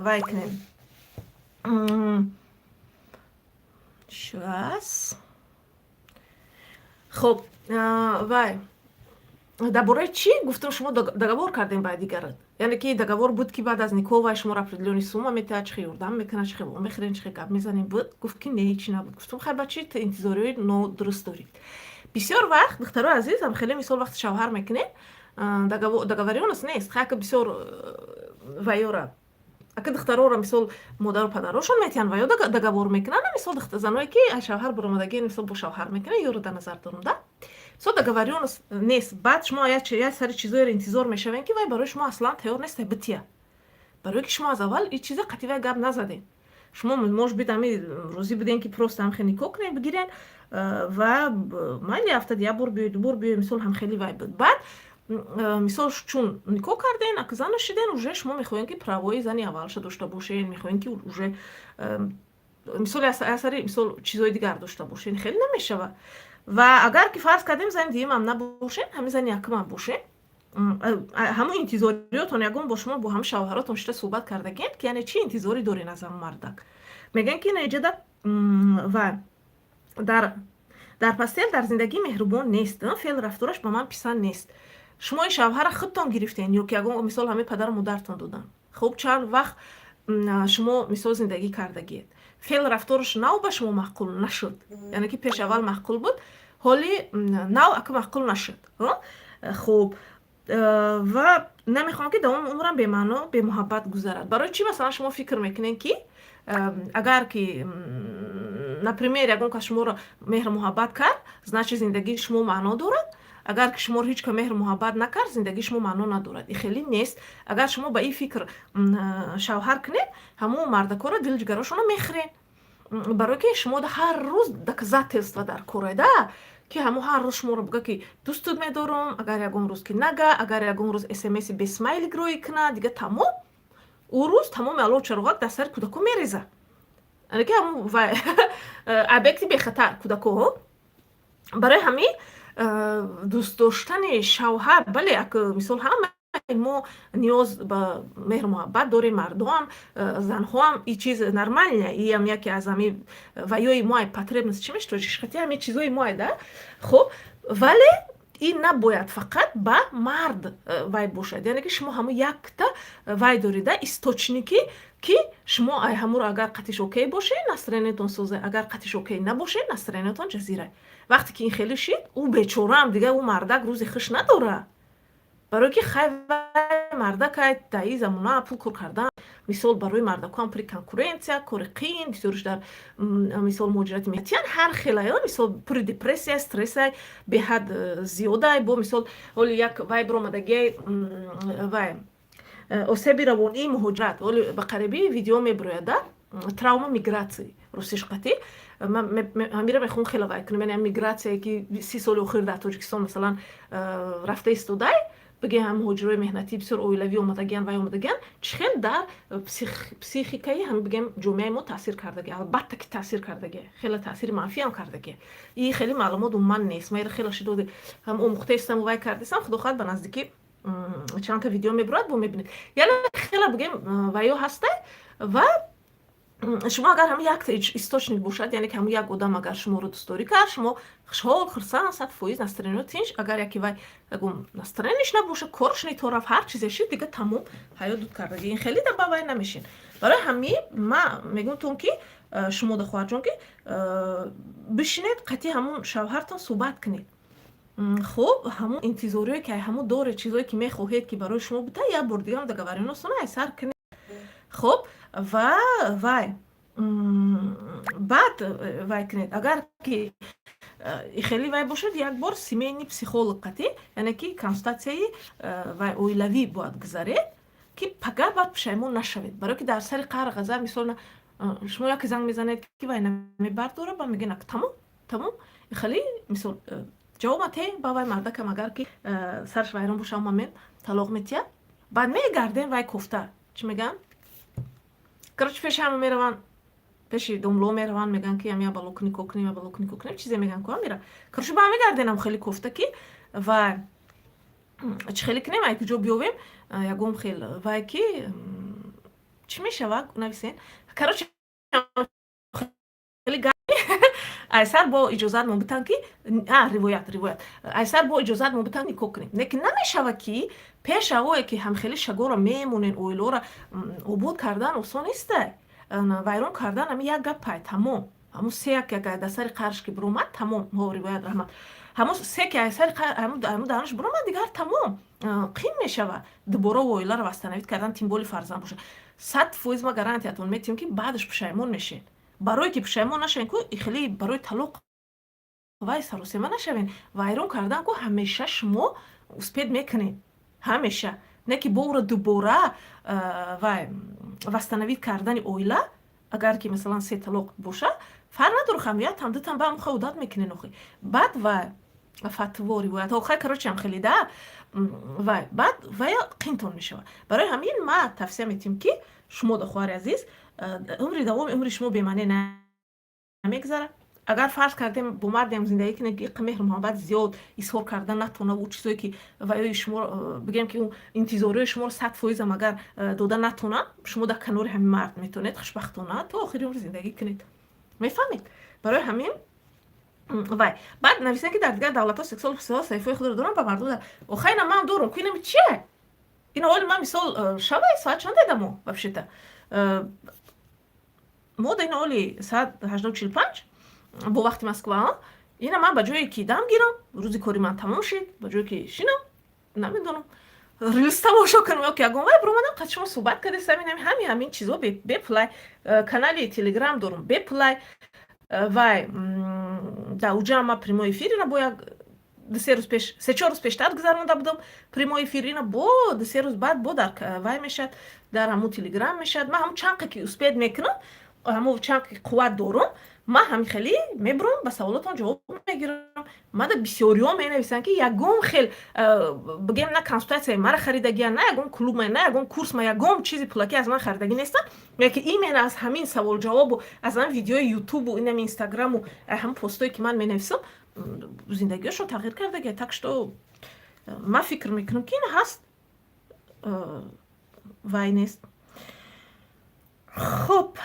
вай кунем? Щас. Хоб, вай дар бораи чӣ, гуфтам, шумо договор кардем ба дигарат? Яъне ки договор буд, ки баъд аз никоҳ вай шуморо определённый сумма метиҳад, чӣ хел ёрдам мекунад, чӣ хел вомехӯрем, чӣ хел гап мезанем буд? Гуфт, ки не, ҳечи набуд. Гуфтам: хай, ба чӣ интизориҳои нодуруст доред? Бисёр вақт, духтарои азиз, ам хеле, мисол, вақти шавҳар мекунед, договорённость нест. Хай, ака бисёр вайёра, ака духтарора, мисол, модару падарошон метиҳанд ва ё договор мекунанд. Мисол, заное ки аз шавҳар баромадагӣ, мисол, бо шавҳар мекунанд, ёро дар назар дорам да. Со договорённость нест. Баъд шумо як сари чизоеро интизор мешавем, ки вай барои шумо аслан тайёр нест бития, барое ки шумо аз аввал ин чиза қатъи вай гап назадем. Шумо, может быть, ами розӣ будем, ки просто ҳамхел никоҳ кунем, бигирен ва майли, ҳафтад як бор биёй, дубор биёй, мисол, ҳамхели вай буд. Баъд, мисол, чун никоҳ карден, ака зана шиден, уже шумо мехоҳем, ки правои зани аввалша дошта бошен, мехоҳем, ки уже, мисол, асари, мисол, чизои дигар дошта бошен. Хеле намешавад. Ва агар ки, фарз кардем, зани дуюмам набошен, ҳамин зани якумам бошен, ҳамон интизориётон ягон бо шумо, бо ҳамин шавҳаротон шида суҳбат кардагем, ки яъне чӣ интизорӣ дорен аз ҳамон мардак? Мегӯян, ки инаҷада ва дар постель, дар зиндагӣ меҳрубон нест, феъл рафтораш ба ман писанд нест. Шумо ин шавҳара худтон гирифтен ё ки ягон, мисол, ҳамин падару модаратон додан? Хуб, чанд вақт шумо, мисол, зиндагӣ кардагиед? Феъл рафтораш нав ба шумо маъқул нашуд, яъне ки пеш аввал маъқул буд, ҳоли нав ака маъқул нашуд. Хуб, ва намехоҳам, ки давоми умрам бемаъно, бемуҳаббат гузарад. Барои чӣ, масалан, шумо фикр мекунед, ки агар ки, например, ягон кас шуморо меҳру муҳаббат кард, значит, зиндагии шумо маъно дорад, агар ки шуморо ҳеҷ ка меҳру муҳаббат накард, зиндагии шумо маъно надорад? И хеле нест. Агар шумо ба ин фикр шавҳар кунед, ҳамон мардакоро дилҷигарошонро мехӯрен, барое ки шумо ҳар рӯз доказательства дар кореда, ки ҳамо ҳар рӯз шуморо буга, ки дӯстут медорам. Агар ягон рӯз ки нага, агар ягон рӯз смси бе смайлик рӯй кунад, дига тамом, ӯ рӯз тамоми алов чароғак дар сари кӯдако мереза. Ки ҳамон объекти бехатар кӯдако. Барои ҳамин дӯст доштани шавҳар, бале, мисол, ҳама мо ниёз ба меҳру муҳаббат дорем, мардоам, занҳоам, и чиз нормально, иам яке аз ҳами ваёи моай, потребность чӣ мешавад тоҷикишхати, ҳами чизои моай да. Хуб, вале ин набояд фақат ба мард вай бошад, яъне ки шумо ҳамун якта вай дорида, источники, ки шумо ай ҳамуро агар қатиш окей боше, настроениятон созе, агар қатиш окей набоше, настроениятон ҷазира. Вақте ки ин хеле шид, ӯ бечораам дига, ӯ мардак рӯзи хуш надорад, барое ки хай, мардакай дар ин замона пул кор кардан, мисол, барои мардакоам пури конкуренция, кори қиин, бисёриш дар, мисол, муҳоҷирати меҳнатиян, ҳар хелаё, мисол, пури депрессия, стрессай беҳад зиёдай. Бо, мисол, ҳоли як вай биромадагиай, вай осеби равонии муҳоҷират, ҳоли ба қарибӣ видео мебирояд да, травма миграции русиш қатӣ. Ҳамира мехоҳам хеле вай кунам, яъне мигратсияе, ки 30 соли охир дар Тоҷикистон, масалан, рафта истодай, бигем, ҳам муҳоҷирои меҳнатӣ бисёр оилавӣ омадагиян, вай омадагиян, чӣ хел дар психикаи ҳами, бигем, ҷомеаи мо таъсир кардагия. Албатта, ки таъсир кардагия, хеле таъсири манфиам кардагия. И хеле маълумот умуман нест. Ма ира хеле шидоди ҳам омӯхтаистам, вай кардистам. Худо хоҳад, ба наздикӣ чандта видео мебурад, бо мебинед. Яъне хеле, бигем, ваё ҳастай. Ва шумо агар ҳамин якта источник бошад, яъне ки ҳамун як одам агар шуморо дӯстдорӣ кард, шумо хушҳол, хурсанд, 100% настроениё тинч. Агар яке вай ягон настроениеш набоша, корш неторафт, ҳар чизе шид, дига тамом, ҳаёт дуд кардаги. Ин хеле да ба вай намешин. Барои ҳамин ма мегӯм ки шумо да, хоҳарҷон, ки бишинед, қатъи ҳамун шавҳартон суҳбат кунед. Хуб, ҳамун интизориое, ки ҳамун доред, чизое, ки мехоҳед, ки барои шумо бита, як бор дигам договорённостона ай сар кунед. Хуб, ва вай баъд вай кунед. Агар ки хеле вай бошад, як бор семейный психолог қатӣ, яъне ки консултатсияи вай оилавӣ бояд гузаред, ки пага баъд пушаймон нашавед, барое ки дар сари қаҳр ғазаб, мисол, шумо яке занг мезанед, ки вай намебардора, ба мегӯян: «Тамом, тамом». Хеле, мисол, ҷавоб мате ба вай мардакам, агар ки сараш вайрон боша, момент талоқ метиҳад. Баъд мегардем, вай кофта чӣ мегӯянд, короче, пеши ҳама мераванд, пеши домло мераванд, мегӯянд, ки ам я бало кунӣ, ко кунем, я бало кунӣ, ко кунем, чизе мегӯянд ку амира. Короче, ба мегарденам хеле кофта, ки ва чӣ хеле кунем, ай куҷо биёвем, ягон хел вай, ки чӣ мешавад, нависен. Короче, хеле айсар бо иҷозат мо битан, ки ривоят айсар бо иҷозат мо битан, никоҳ кунем. Лекин намешавад, ки пеш авое, ки ҳамхели шагоро мемонен. Оиларо обод кардан осон нестай, вайрон кардан ами як гапай, тамом. Ҳамун се як дар сари қарш ки биромад, тамом. Ҳо, ривоят, раҳмат. Ҳамун се ки ай сари ҳамун даҳанаш биромад, дигар тамом, қин мешавад дубора оиларо восстановить кардан, тем более фарзанд бошад. 100% ма гарантиятон метиҳем, ки баъдаш пушаймон мешед. Барое ки пушаймон нашавем ку, хеле барои талоқ. Вай, саросема нашавен. Вайрон кардан ку ҳамеша шумо успеть мекунед, ҳамеша. Не ки бо ӯро дубора вай восстановить кардани оила. Агар ки, масалан, се талоқ боша, фарқ надорад, хам ятам, дутам ба ҳамхо одат мекунен охи. Баъд вай фатво, ривоят, охай, короче, ам хеле да вай баъд вая қинтон мешавад. Барои ҳамин ма тавсия метиҳем, ки шумо да, хоҳари азиз, умри давоми умри шумо бемаъне намегзарад. Агар фарз кардем, бо мардем зиндагӣ кунед, ки иққа меҳру муҳаббат зиёд изҳор карда натонаву чизое ки ваёи шумо, бигем ки интизориҳои шуморо 100%-ам агар дода натонад, шумо дар канори ҳамин мард метавонед хушбахтона то охири умр зиндагӣ кунед. Мефаҳмед? Барои ҳамин вай баъд нависем, ки дар дигар давлатҳо сексуал саҳифаҳои худро дорам ба мардум. Охай, ина ман дорам ку. Инами чие ина? Оли ман, мисол, шавай соат чанд едамо? Вообще-то мо да ина оли соат 18:45 бо вақти Москва. Ина ман ба ҷое ки дам гирам, рӯзи кори ман тамом шид, ба ҷое ки шинам, намедонам, рилс тамошо кунам ё ки ягон вай, биромадам, қад шумо суҳбат кардестам. Инами ҳамин чизо бепулай. Канали Телеграм дорум, бепулай. Вай дар уҷа ма прямой эфир ина бо як 2-се рӯз пеш, 3-4 рӯз пештар гузаронда будам прямой эфир. Ина бо 2-се рӯз баъд бо дар вай мешавад, дар ҳамун Телеграм мешавад. Ман ҳамун чанқе ки успеть мекунам, ҳамун чанқе қувват дорум, ман ҳамин хеле мебурам, ба саволотон ҷавоб мегирам. Мада бисёриҳо менависанд, ки ягон хел, бигем, на консультатсияи мара харидагия, на ягон клубма, на ягон курсма, ягон чизи пулакӣ аз ман харидагӣ нестам, яки именно аз ҳамин саволҷавобу аз ҳамин видеои Ютубу инами Инстаграму ҳамин постое ки ман менависам, зиндагиашон тағйир кардагия. Так что ман фикр мекунам, ки ин ҳаст, вай нест. Хуб,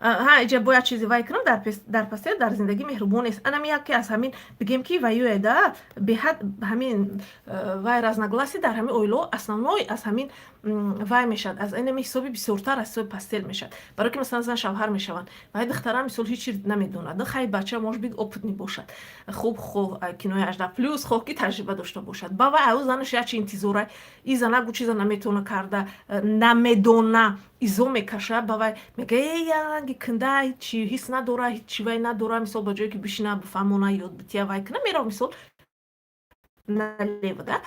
ҳа, иҷа бояд чизе вай кунам: дар постель, дар зиндагӣ меҳрубон нест. Анам яке аз ҳамин, бигем, ки ваюе да беҳад ҳамин вай разногласие дар ҳамин оилаҳо основной аз ҳамин вай мешавад, аз инами ҳисоби бисёртар аз ҳисоби постель мешавад. Барое ки, масалан, зан шавҳар мешаванд, вай духтарам, мисол, ҳеҷ чиз намедонад. Хай, бача, может быть, опытный бошад, хуб, хоҳ кинои 18+, хоҳ ки таҷриба дошта бошад. Ба вай аю занаш як чи интизора, и занак ӯ чиза наметавона карда, намедона, изо мекаша. Ба вай мега: «Э, яранги кунда ҳичи ҳис надора, ҳичи вай надора». Мисол, ба ҷое ки бишина, бифаҳмона, ёд бития, вай куна, мерав, мисол, налево да.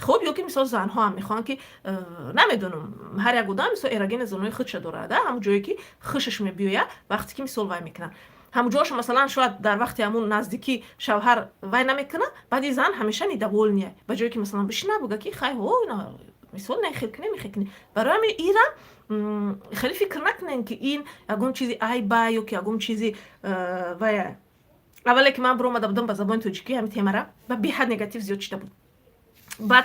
Хуб, ё ки, мисол, занҳо ҳам мехоҳанд, ки намедонам, ҳар як одам, мисол, эрогенный зонаи худша дорад да, ҳамун ҷое ки хушаш мебиёяд, вақте ки, мисол, вай мекунад, ҳамун ҷоша, масалан, шояд дар вақти ҳамун наздикӣ шавҳар вай намекунад. Баъди зан ҳамеша недовольная. Ба ҷое ки, масалан, бишина, буга, ки хай, ҳо, мисол, не хел кунем, хел кунем. Барои ҳамин ира хеле фикр накунем, ки ин ягон чизи айба ё ки ягон чизи вая. Аввале ки ман биромада будам ба забони тоҷикӣ ҳамин темара, ба беҳад негатив зиёд шида буд. Баъд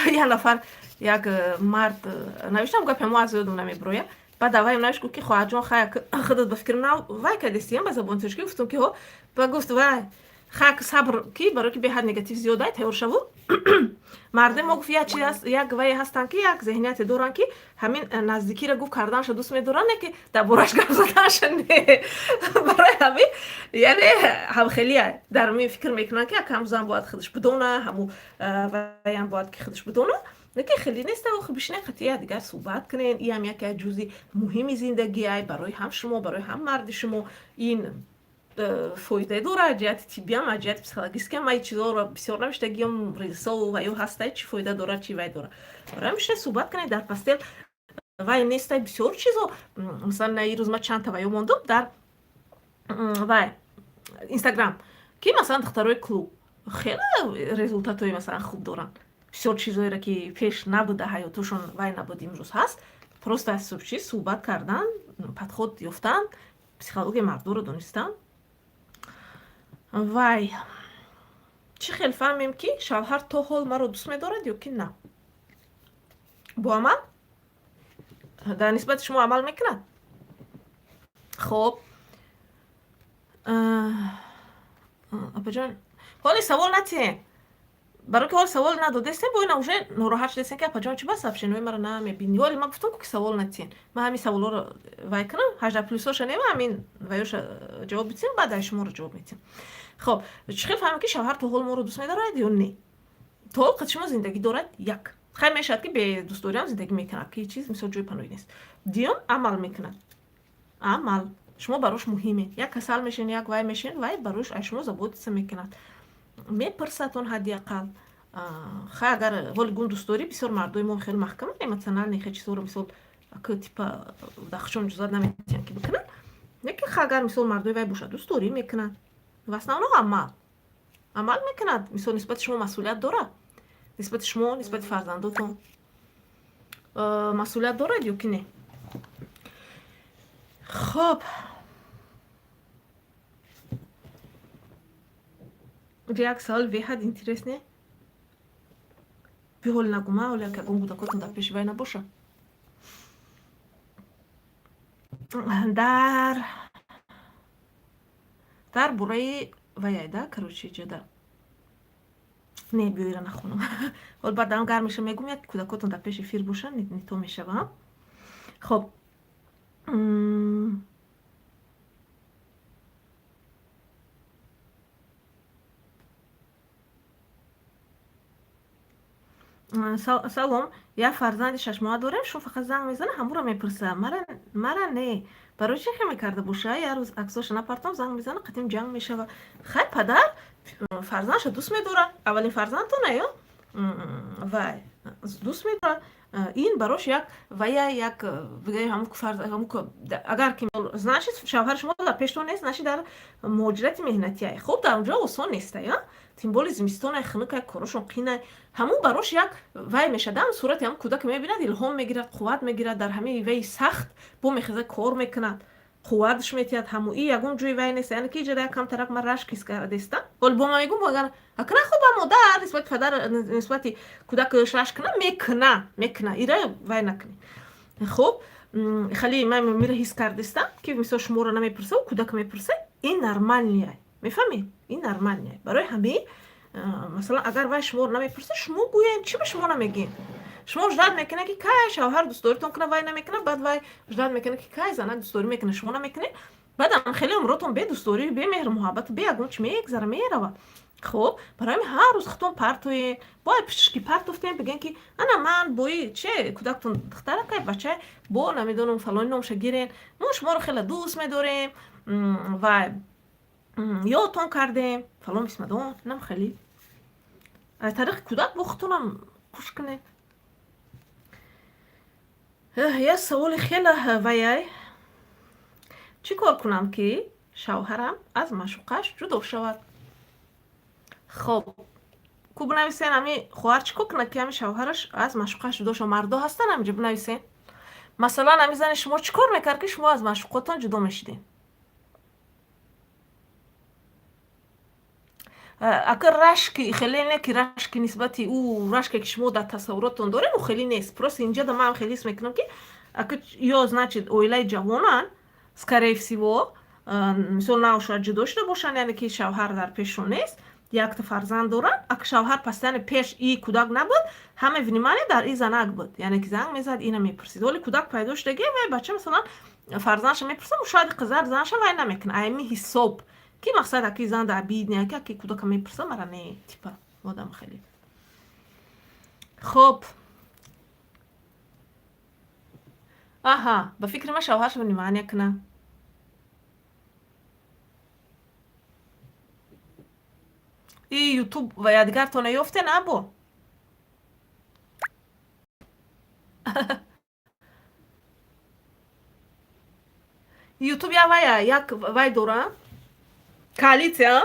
як нафар, як мард навиштам, гапи мо аз ёдам намебирояд. Баъд аввалим навишт, гуфт, ки хоҳарҷон, хай, худат ба фикр нав вай кардестиям ба забони тоҷикӣ. Гуфтам, ки ҳо. Ба гуфт: «Вай, хак, сабр, ки барои ки беҳад негатив зиёд ай, тайёр шаву». Мардум мо, гуфт, як чиз аст, як вае ҳастанд, ки як зеҳнияте доранд, ки ҳамин наздикиро, гуфт, карданша дӯст медоранд, не ки дар бораш гап заданша не. Барои ҳамин, яъне, ҳамхелия дар мин фикр мекунанд, ки акам зан бояд худаш бидона, ҳаму ваям бояд ки худаш бидона. Лекин хеле нест. Охи, бишинед, қатъия дигар суҳбат кунед. Иам яке аз ҷузъи муҳими зиндагӣ ай барои ҳам шумо, барои ҳам марди шумо. Ин фоида дорад, ҷиҳати тиббиам, аз ҷиҳати психологическиам. Ман чизҳоро бисёр навиштагиам, рилсову ва ё ҳастай, чӣ фоида дорад, чӣ вай дорад. Барои ҳамин бишинед, суҳбат кунед. Дар постель вай нестай, бисёр чизо. Масалан, ин рӯз ман чандта ваё мондум дар вай Инстаграм, ки, масалан, духтарои клуб хеле результатҳои, масалан, хуб доранд. Бисёр чизҳоеро, ки пеш набуда, ҳаётошон вай набуд, имрӯз ҳаст. Просто аз чиз суҳбат кардан, подход ёфтан, психологияи мардуро донистан. Вай, чӣ хел фаҳмем, ки шавҳар то ҳол маро дӯст медорад ё ки на? Бо амал. Дар нисбати шумо амал мекунад. Хоб, апаҷон, ҳоли савол натиҳем, барои ки ҳол савол надодестем, бо ина уже нороҳат шудестем, ки апаҷон, чӣ бас сообщениҳои маро намебинӣ? Ҳоли ман гуфтам, ки савол натиҳем. Ман ҳамин саволҳоро вай кунам, 18+-оша нема, ҳамин ваёша ҷавоб бидиҳем, баъд ай шуморо ҷавоб медиҳем. Хоб, чӣ хел фаҳмем, ки шавҳар то ҳол моро дӯст медорад ё не? То ҳол қад шумо зиндагӣ дорад. Як хай, мешавад, ки бедӯстдориам зиндагӣ мекунад, ки чиз, мисол, ҷои паноҳӣ нест. Дуюм, амал мекунад, амал. Шумо барош муҳиме. Як касал мешен, як вай мешен, вай барош аз шумо заботиться мекунад, мепурсадон ҳадди ақал. Хай, агар ҳоли гум дӯстдорӣ, бисёр мардои мо хеле маҳкама, эмоциональный, хе чизҳоро, мисол, типа дахшон иҷозат наметиҳанд, ки бикунанд. Лекин ха, агар, мисол, мардои вай бошад, дӯстдорӣ мекунад, в основном амал мекунад. Мисол, нисбати шумо масъулият дорад, нисбати шумо, нисбати фарзандотон масъулият дорад ё ки не? Хоб, як савол беҳад интересный. Биҳол нагума, ҳоле ягон кӯдакотон дар пеши вай набоша. Дар бораи ваяйда, короче, ҷада не, биёира нахонам. Ҳол баъдам гарм меша, мегум. Як кӯдакотон дар пеши эфир бошанд, не то мешава. Хоб, салом, як фарзанди 6 моҳа дорем. Шумо фақат занг мезана, ҳамуро мепурса, мара не. Барои чӣ хе мекарда боша? Як рӯз аксоша напартом, занг мезана, қатим ҷанг мешава. Хай, падар фарзандша дӯст медорад, аввалин фарзандтона ё вай дӯст медорад. Ин барош як вая, як агар ки, значит, шавҳари шумо дар пештон нест, значит, дар муҳоҷирати меҳнатия. Хуб, дар онҷо осон неста, я тем более зимистонай, хунукай, корошон қинай. Ҳамун барош як вай мешад. Ам сурати ҳамун кӯдаке мебинад, илҳом мегирад, қувват мегирад. Дар ҳамаи ваи сахт бо мехеза, кор мекунад, қувватш метиҳад. Ҳаму и ягон ҷои вай нест, яъне ки иҷара як камтарак ман рашк ҳис кардестам. Ҳол бо ман мегум, агар акна хуб, модар нисбати падар, нисбати кӯдакаш рашк куна, мекуна, мекуна, ира вай накунӣ. Хуб, хеле ман мира ҳис кардестам, ки мисол шуморо намепурса, кӯдака мепурса. Ин нормальный, мефаҳмед, ин нормальный. Барои ҳамин, масалан, агар вай шуморо намепурса, шумо гӯед, чӣ ба шумо намегӯед? Шумо ждать мекунед, ки кай шавҳар дӯстдоритон кунад, вай намекунад. Баъд вай ждать мекунад, ки кай занак дӯстдорӣ мекунад, шумо намекунед. Баъдам хеле умротон бе дӯстдорӣ, бе меҳру муҳаббат, бе ягон чи мегзара, мерава. Хуб, барои ҳамин ҳар рӯз худтон партоед, бояд пишки партофтем, бигӯем, ки ана ман бои че кӯдактон, духтаракай, бачай, бо намедонам, фалони номша гирен, мо шуморо хеле дӯст медорем ва ёдтон кардем, фалон бисмадон нам. Хеле аз тариқи кӯдак бо худтонам хуш кунед. Як саволи хеле ваяй: чӣ кор кунам, ки шавҳарам аз маъшуқаш ҷудо шавад? Хоб, ку бинависен, ами хоҳар чӣ кор кунад, ки ами шавҳараш аз маъшуқаш ҷудо шавад? Мардо ҳастанд амиҷа, бинависен. Масалан, ами зани шумо чӣ кор мекард, ки шумо аз маъшуқотон ҷудо мешидем? Агар рашки хеле не, ки рашки нисбати ӯ, рашке, ки шумо дар тасаввуротон дорем, ӯ хеле нест. Просто инҷа да ман хеле ҳис мекунам, ки ё, значит, оилаи ҷавонанд, скорее всего, мисол, нав шояд ҷудо шуда бошанд, яъне ки шавҳар дар пешшон нест, якта фарзанд доранд. Ак шавҳар постоянно пеш и кӯдак набуд, ҳама внимание дар и занак буд, яъне ки занг мезад, ина мепурсид. Ҳоли кӯдак пайдо шудаги, вай бача, масалан, фарзандша мепурсад, шояд қизар занша вай намекунад. Ами ҳисоб ки мақсад, аки зан да обидно, ки аки кӯдака мепурса, мара не, типа одам хеле. Хоб, аҳа, ба фикри ман, шавҳарша внимание куна. И Ютуб ва ядгартона ёфте набо. Ютуб я вая як вай дора, коалитсия,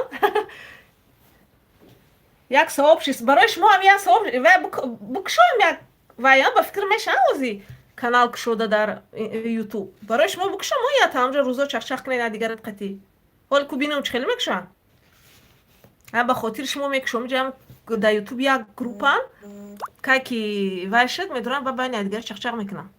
як сообщество барои шумо ҳам, як вай букушоем, як вая, ба фикр мешавам, ози канал кушода дар Ютуб барои шумо букушам, оя ҳамҷо рӯзо чахчах кунед дигарат қатӣ. Ҳоли ку бинам, чӣ хеле мекушам. Ба хотири шумо мекушом. Ҷам дар Ютуб як группан, кай ки вай шуд, медонам, ба байни дигар чахчах мекунам.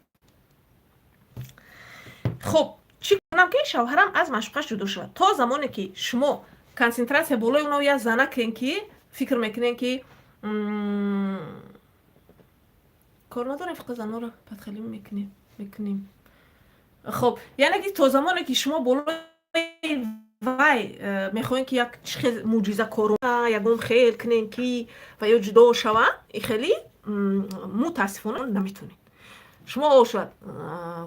Хуб, чӣ кунам, ки шавҳарам аз маъшуқаш ҷудо шавад? То замоне ки шумо консентратсия болои оно як занакен, ки фикр мекунем, ки кор надорем, фақат занора падхелӣ мекунем. Хоб, яъне ки то замоне ки шумо болои вай мехоҳем, ки як чӣ мӯъҷиза кору ягон хел кунем, ки ва ё ҷудо шаванд, хеле мутаассифона наметонед. Шумо шояд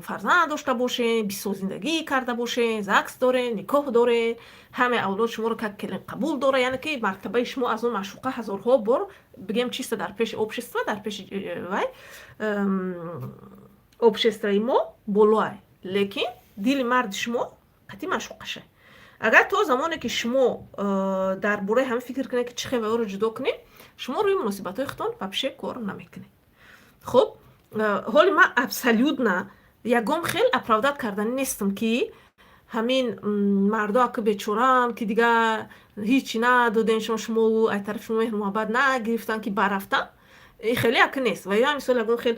фарзанд дошта бошен, 20 сол зиндагӣ карда бошен, ЗАГС дорен, никоҳ дорен, ҳамаи авлод шуморо как келин қабул дора, яъне ки мартабаи шумо аз он маъшуқа ҳазорҳо бор, бигем, чисто дар пеши общество, дар пеши вай обществои мо болоай. Лекин дили марди шумо қатъи маъшуқаша. Агар то замоне ки шумо дар бораи ҳамин фикр кунед, ки чӣ хел ваёро ҷудо кунед, шумо рӯи муносибатҳои худтон вообще кор намекунед. Хуб, ҳоли ман абсолютно ягон хел оправдать карданӣ нестам, ки ҳамин мардо ака бечораам, ки дигар ҳичи надодем шумо, ай тарафи шумо меҳру муҳаббат нагирифтан, ки баррафтан. Хеле ака нест. Ва ё мисол, ягон хел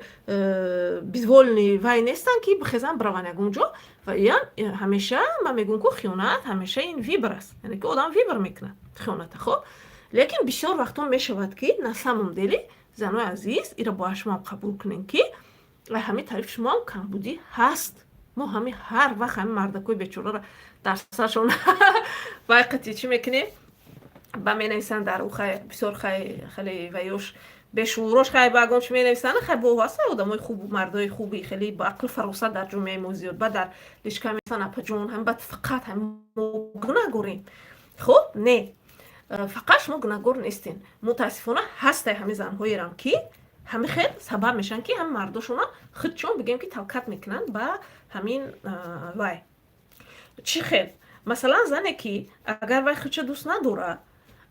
безвольный вай нестанд, ки бихезан, бираванд ягон ҷо. Ва иян ҳамеша ман мегӯям, ку хиёнат ҳамеша ин выбор аст, яъне ки одам выбор мекунад хиёната. Хуб, лекин бисёр вақтҳо мешавад, ки на самом деле, занои азиз, ира бояд шумоам қабул кунем, ки ҳамин тарафи шумоам камбудӣ ҳаст. Мо ҳамин ҳар вақт ҳамин мардакои бечораро дар саршон вай қати чӣ мекунем, ба менависанд дар хай бисёр хай хеле ваёш бешуурош, хай ба ягон чӣ менависанд. Хай, бо ҳаста одамои хубу мардои хуби хеле ба ақлу фаросат дар ҷомеаи мо зиёд. Ба дар личка менависанд: «Апаҷон, ҳамин ба фақат ҳамин мо гунаҳгорем». Хуб, не, фақат шумо гунаҳгор нестен. Мутаассифона, ҳастай ҳамин занҳоерам, ки ҳамин хел сабаб мешаванд, ки ҳамин мардошона худчон, бигем, ки толкать мекунанд ба ҳамин вай. Чӣ хел? Масалан, зане ки агар вай худша дӯст надорад,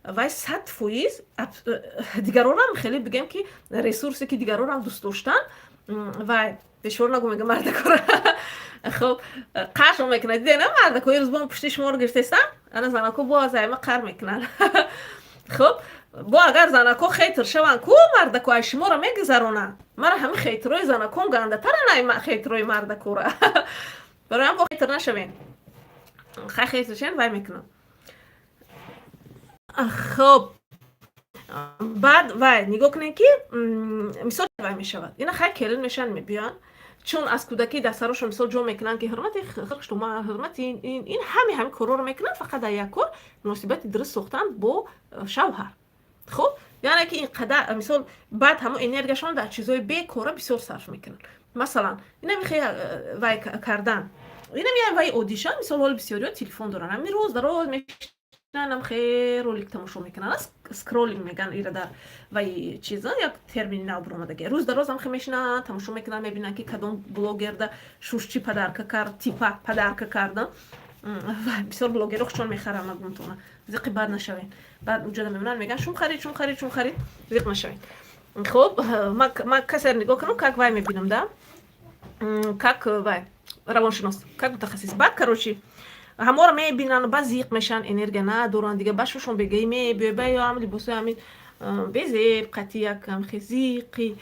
вай 100% дигарорам хеле, бигем, ки ресурсе ки дигарорам дӯст доштан, вай бешор нагу, мега мардакора. Хуб, қаршо мекунад. Диде на, мардако рӯз бо пушти шуморо гирифтестан, ана занако бо азайма қар мекунанд. Хуб, бо агар занако хейтер шаванд ку, мардако ай шуморо мегузаронанд. Мара ҳамин хейтерои занакон гандатаран ай хейтерои мардакора. Барои бо хейтер нашавен. Хай, хейтер шен, вай мекунам. Хуб, баъд вай нигоҳ кунед, ки мисол вай мешавад. Ина хай, келин мешаванд, мебиёянд, чун аз кӯдакӣ дар сарошон мисол ҷо мекунанд, ки ҳурмати хуштума, ҳурмати ин, ҳами корҳоро мекунанд, фақат дар як кор муносибати дуруст сохтан бо шавҳар. Хуб, яъне ки ин қадар мисол баъд ҳамон энергияшон дар чизҳои бекора бисёр сарф мекунанд. Масалан, инами хе вай кардан, инами вай оддиша. Мисол, ҳоли бисёриҳо телефон доранд, ҳамин рӯз дароз мешинанд, хе ролик тамошо мекунанд, скроллинг меган ира дар вай чиза, як термини нав биромадаги. Рӯз дароз ҳам хе мешинанд, тамошо мекунанд, мебинанд, ки кадом блогерда шушчи подарка кард, типа подарка карда. Бисёр блогерро хушон мехарам, магумтона зиқи бад нашавед. Баъд уҷода мемонанд, меган: «Шум харид, шум харид, шум харид». Зиқ нашавед. Хуб, ма касеро нигоҳ кунам, как вай мебинам да, как вай равоншинос, как мутахассис. Баъд, короче, ҳаморо мебинанд, ба зиқ мешаванд, энергия надоранд дига, ба шушон бегаи мебиёй, ба ё ҳам либосои ҳамин безеб қати, як ҳамхе зиқи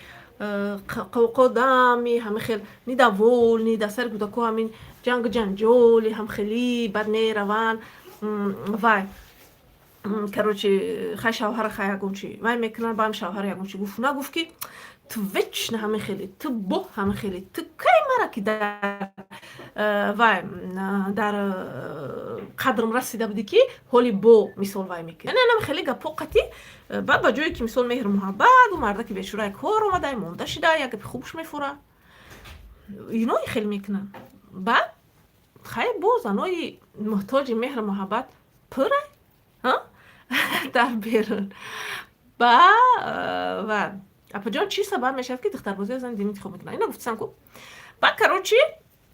қодами, ҳама хел недовольный, дар сари кӯдако ҳамин ҷангу ҷанҷоли ҳамхелӣ. Баъд мераванд вай, короче, хай, шавҳара хай ягон чи вай мекунанд, баам шавҳара ягон чи гуфт, нагуфт, ки ту вечно ҳамин хеле, ту бо ҳамин хеле, ту кай мара ки дар вай дар қадрм расида будӣ, ки ҳоли бо мисол вай мекунӣ. Яъне хеле гапҳо қатӣ. Баъд ба ҷое ки мисол меҳру муҳаббат, у мардаки бешӯрай кор омада монда шида, як гапи хубш мефура, инои хеле мекунанд. Баъд хай, бо занои муҳтоҷи меҳру муҳаббат пурай дар берун ба ва. Апаҷон, чӣ сабаб мешавад, ки духтарбозиро зани дин интихоб мекунад? Ина гуфтисам ку. Баъд, короче,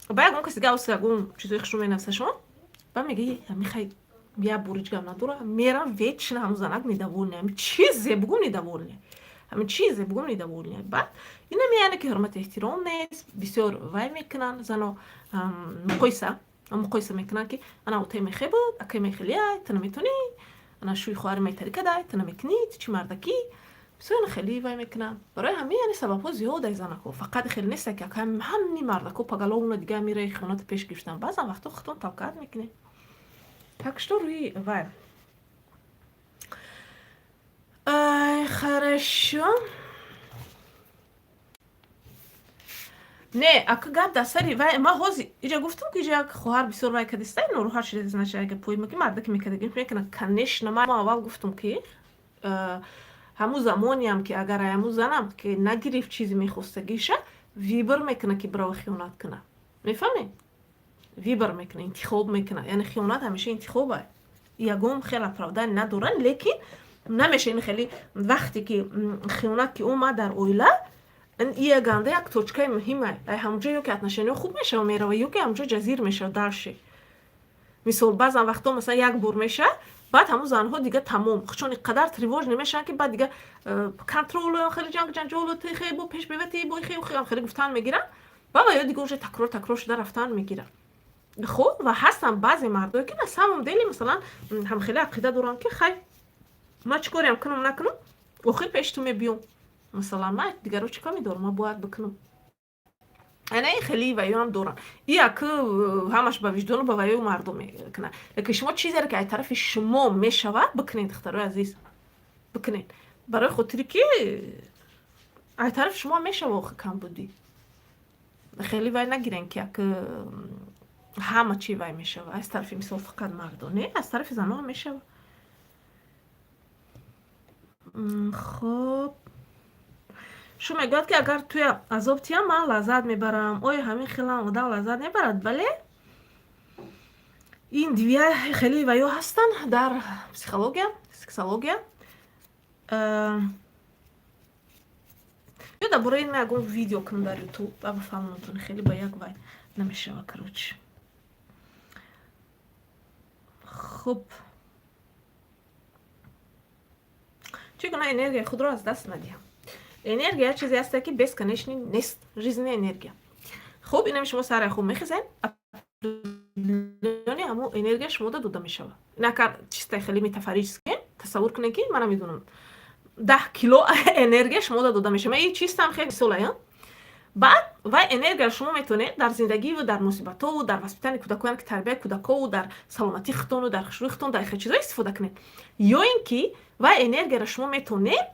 ба ягон каси дига ягон чизои хушрӯ менависа шумо, ба меги: «Михай, я бор ҳеҷ гап надора, мерам, вечно ҳамун занак недовольный, ҳами чизе бугум недовольный, ҳамин чизе бугум недовольный». Баъд инами, яъне ки ҳурмати эҳтиром нест, бисёр вай мекунанд зано, муқоиса мекунанд, ки ана утаи мехе буд, акай мехелияй, ту наметонӣ, ана шӯи хоҳари майтарӣ кадай, ту намекунӣ, ту чӣ мардакӣ. Бисёр ина хеле вай мекунанд. Барои ҳамин, яъне сабабҳо зиёд ай занако. Фақат хеле несте, ки ҳами мардако поголовно дига мираи хиёната пеш гирифтан. Баъзан вақто худтон толкать мекунед. Так что рӯи вай. Хорошо, не, ака, гап дар сари вай. Ма ҳозир иҷа гуфтам, ки иҷа як хоҳар бисёр вай кадистай, нороҳат шуда, значит, ага пойма, ки мардаки мекардагӣ мекунад. Конечно, ма аввал гуфтам, ки ҳамун замониам, ки агар ҳамун занам ки нагирифт чизи мехостагиша. Выбор мекунад, ки бирава хиёнат кунад. Мефаҳмед? Выбор мекунад, интихоб мекунад. Яъне хиёнат ҳамеша интихоба, ягон хел оправдание надорад. Лекин намеша ин хеле вақте ки хиёнат ки омад дар оила, яганда як точкаи муҳима. Ҳамҷо ё ки отношения хуб мешава, мерава, ё ки ҳамҷо ҷазир мешава дальше. Мисол, баъзан вақтҳо, масалан, як бор меша, баъд ҳамун занҳо дига тамом, чун иқадар тревожный мешаванд, ки баъд дига контролу хеле ҷанг ҷанҷолу хе бо пеш бевати бо хе хеле гуфтан мегиранд ва ё дига уже такрор такрор шуда рафтан мегиранд. Хуб, ва ҳастанд баъзе мардое, ки на самом деле, масалан, ҳам хеле ақида доранд, ки хай, ман чӣ кореам кунам, накунам, охир пеши ту мебиём. Масалан, ман дигаро чӣ кор медорам, ман бояд бикунам. Ана ин хеле ваёам дорам, и як ҳамаш ба виҷдону ба ваёи мардум мекунад. Лекин шумо чизере, ки аз тарафи шумо мешавад, бикунед, духтарои азиз, бикунед, барои хотире ки аз тарафи шумо мешава. Охи камбудӣ хеле вай нагирен, ки як ҳама чи вай мешава аз тарафи, мисол, фақат мардон. Не, аз тарафи занон мешава. Хоб, шу мегӯяд, ки агар туя азоб тиям, ман лаззат мебарам. Оё ҳамин хелам одам лаззат мебарад? Бале, ин двия хеле ваё ҳастанд дар психология, сексология. Ё дар бораи ин ягон видео кунам дар Ютуб ва бифаҳмонатон. Хеле ба як вай намешава, короче. Хуб, чӣ гуна энергияи худро аз даст надиҳам? Энергия чизе ҳаста, ки бесконечный нест, жизненная энергия. Хуб, инами шумо сараи хуб мехезен, определённый ҳамун энергия шумода дода мешавад. Накар чистай хеле метафорически тасаввур кунед, ки ман намедонам, 10 кило энергия шумода дода мешавад. Ин чистам хеле мисолая. Баъд вай энергияро шумо метавонед дар зиндагиву дар муносибатову дар воспитании кӯдакоян, ки тарбияи кӯдакову дар саломатии худтону дар хушрӯи худтон, дар хел чизҳо истифода кунед, ё ин ки вай энергияро шумо метавонед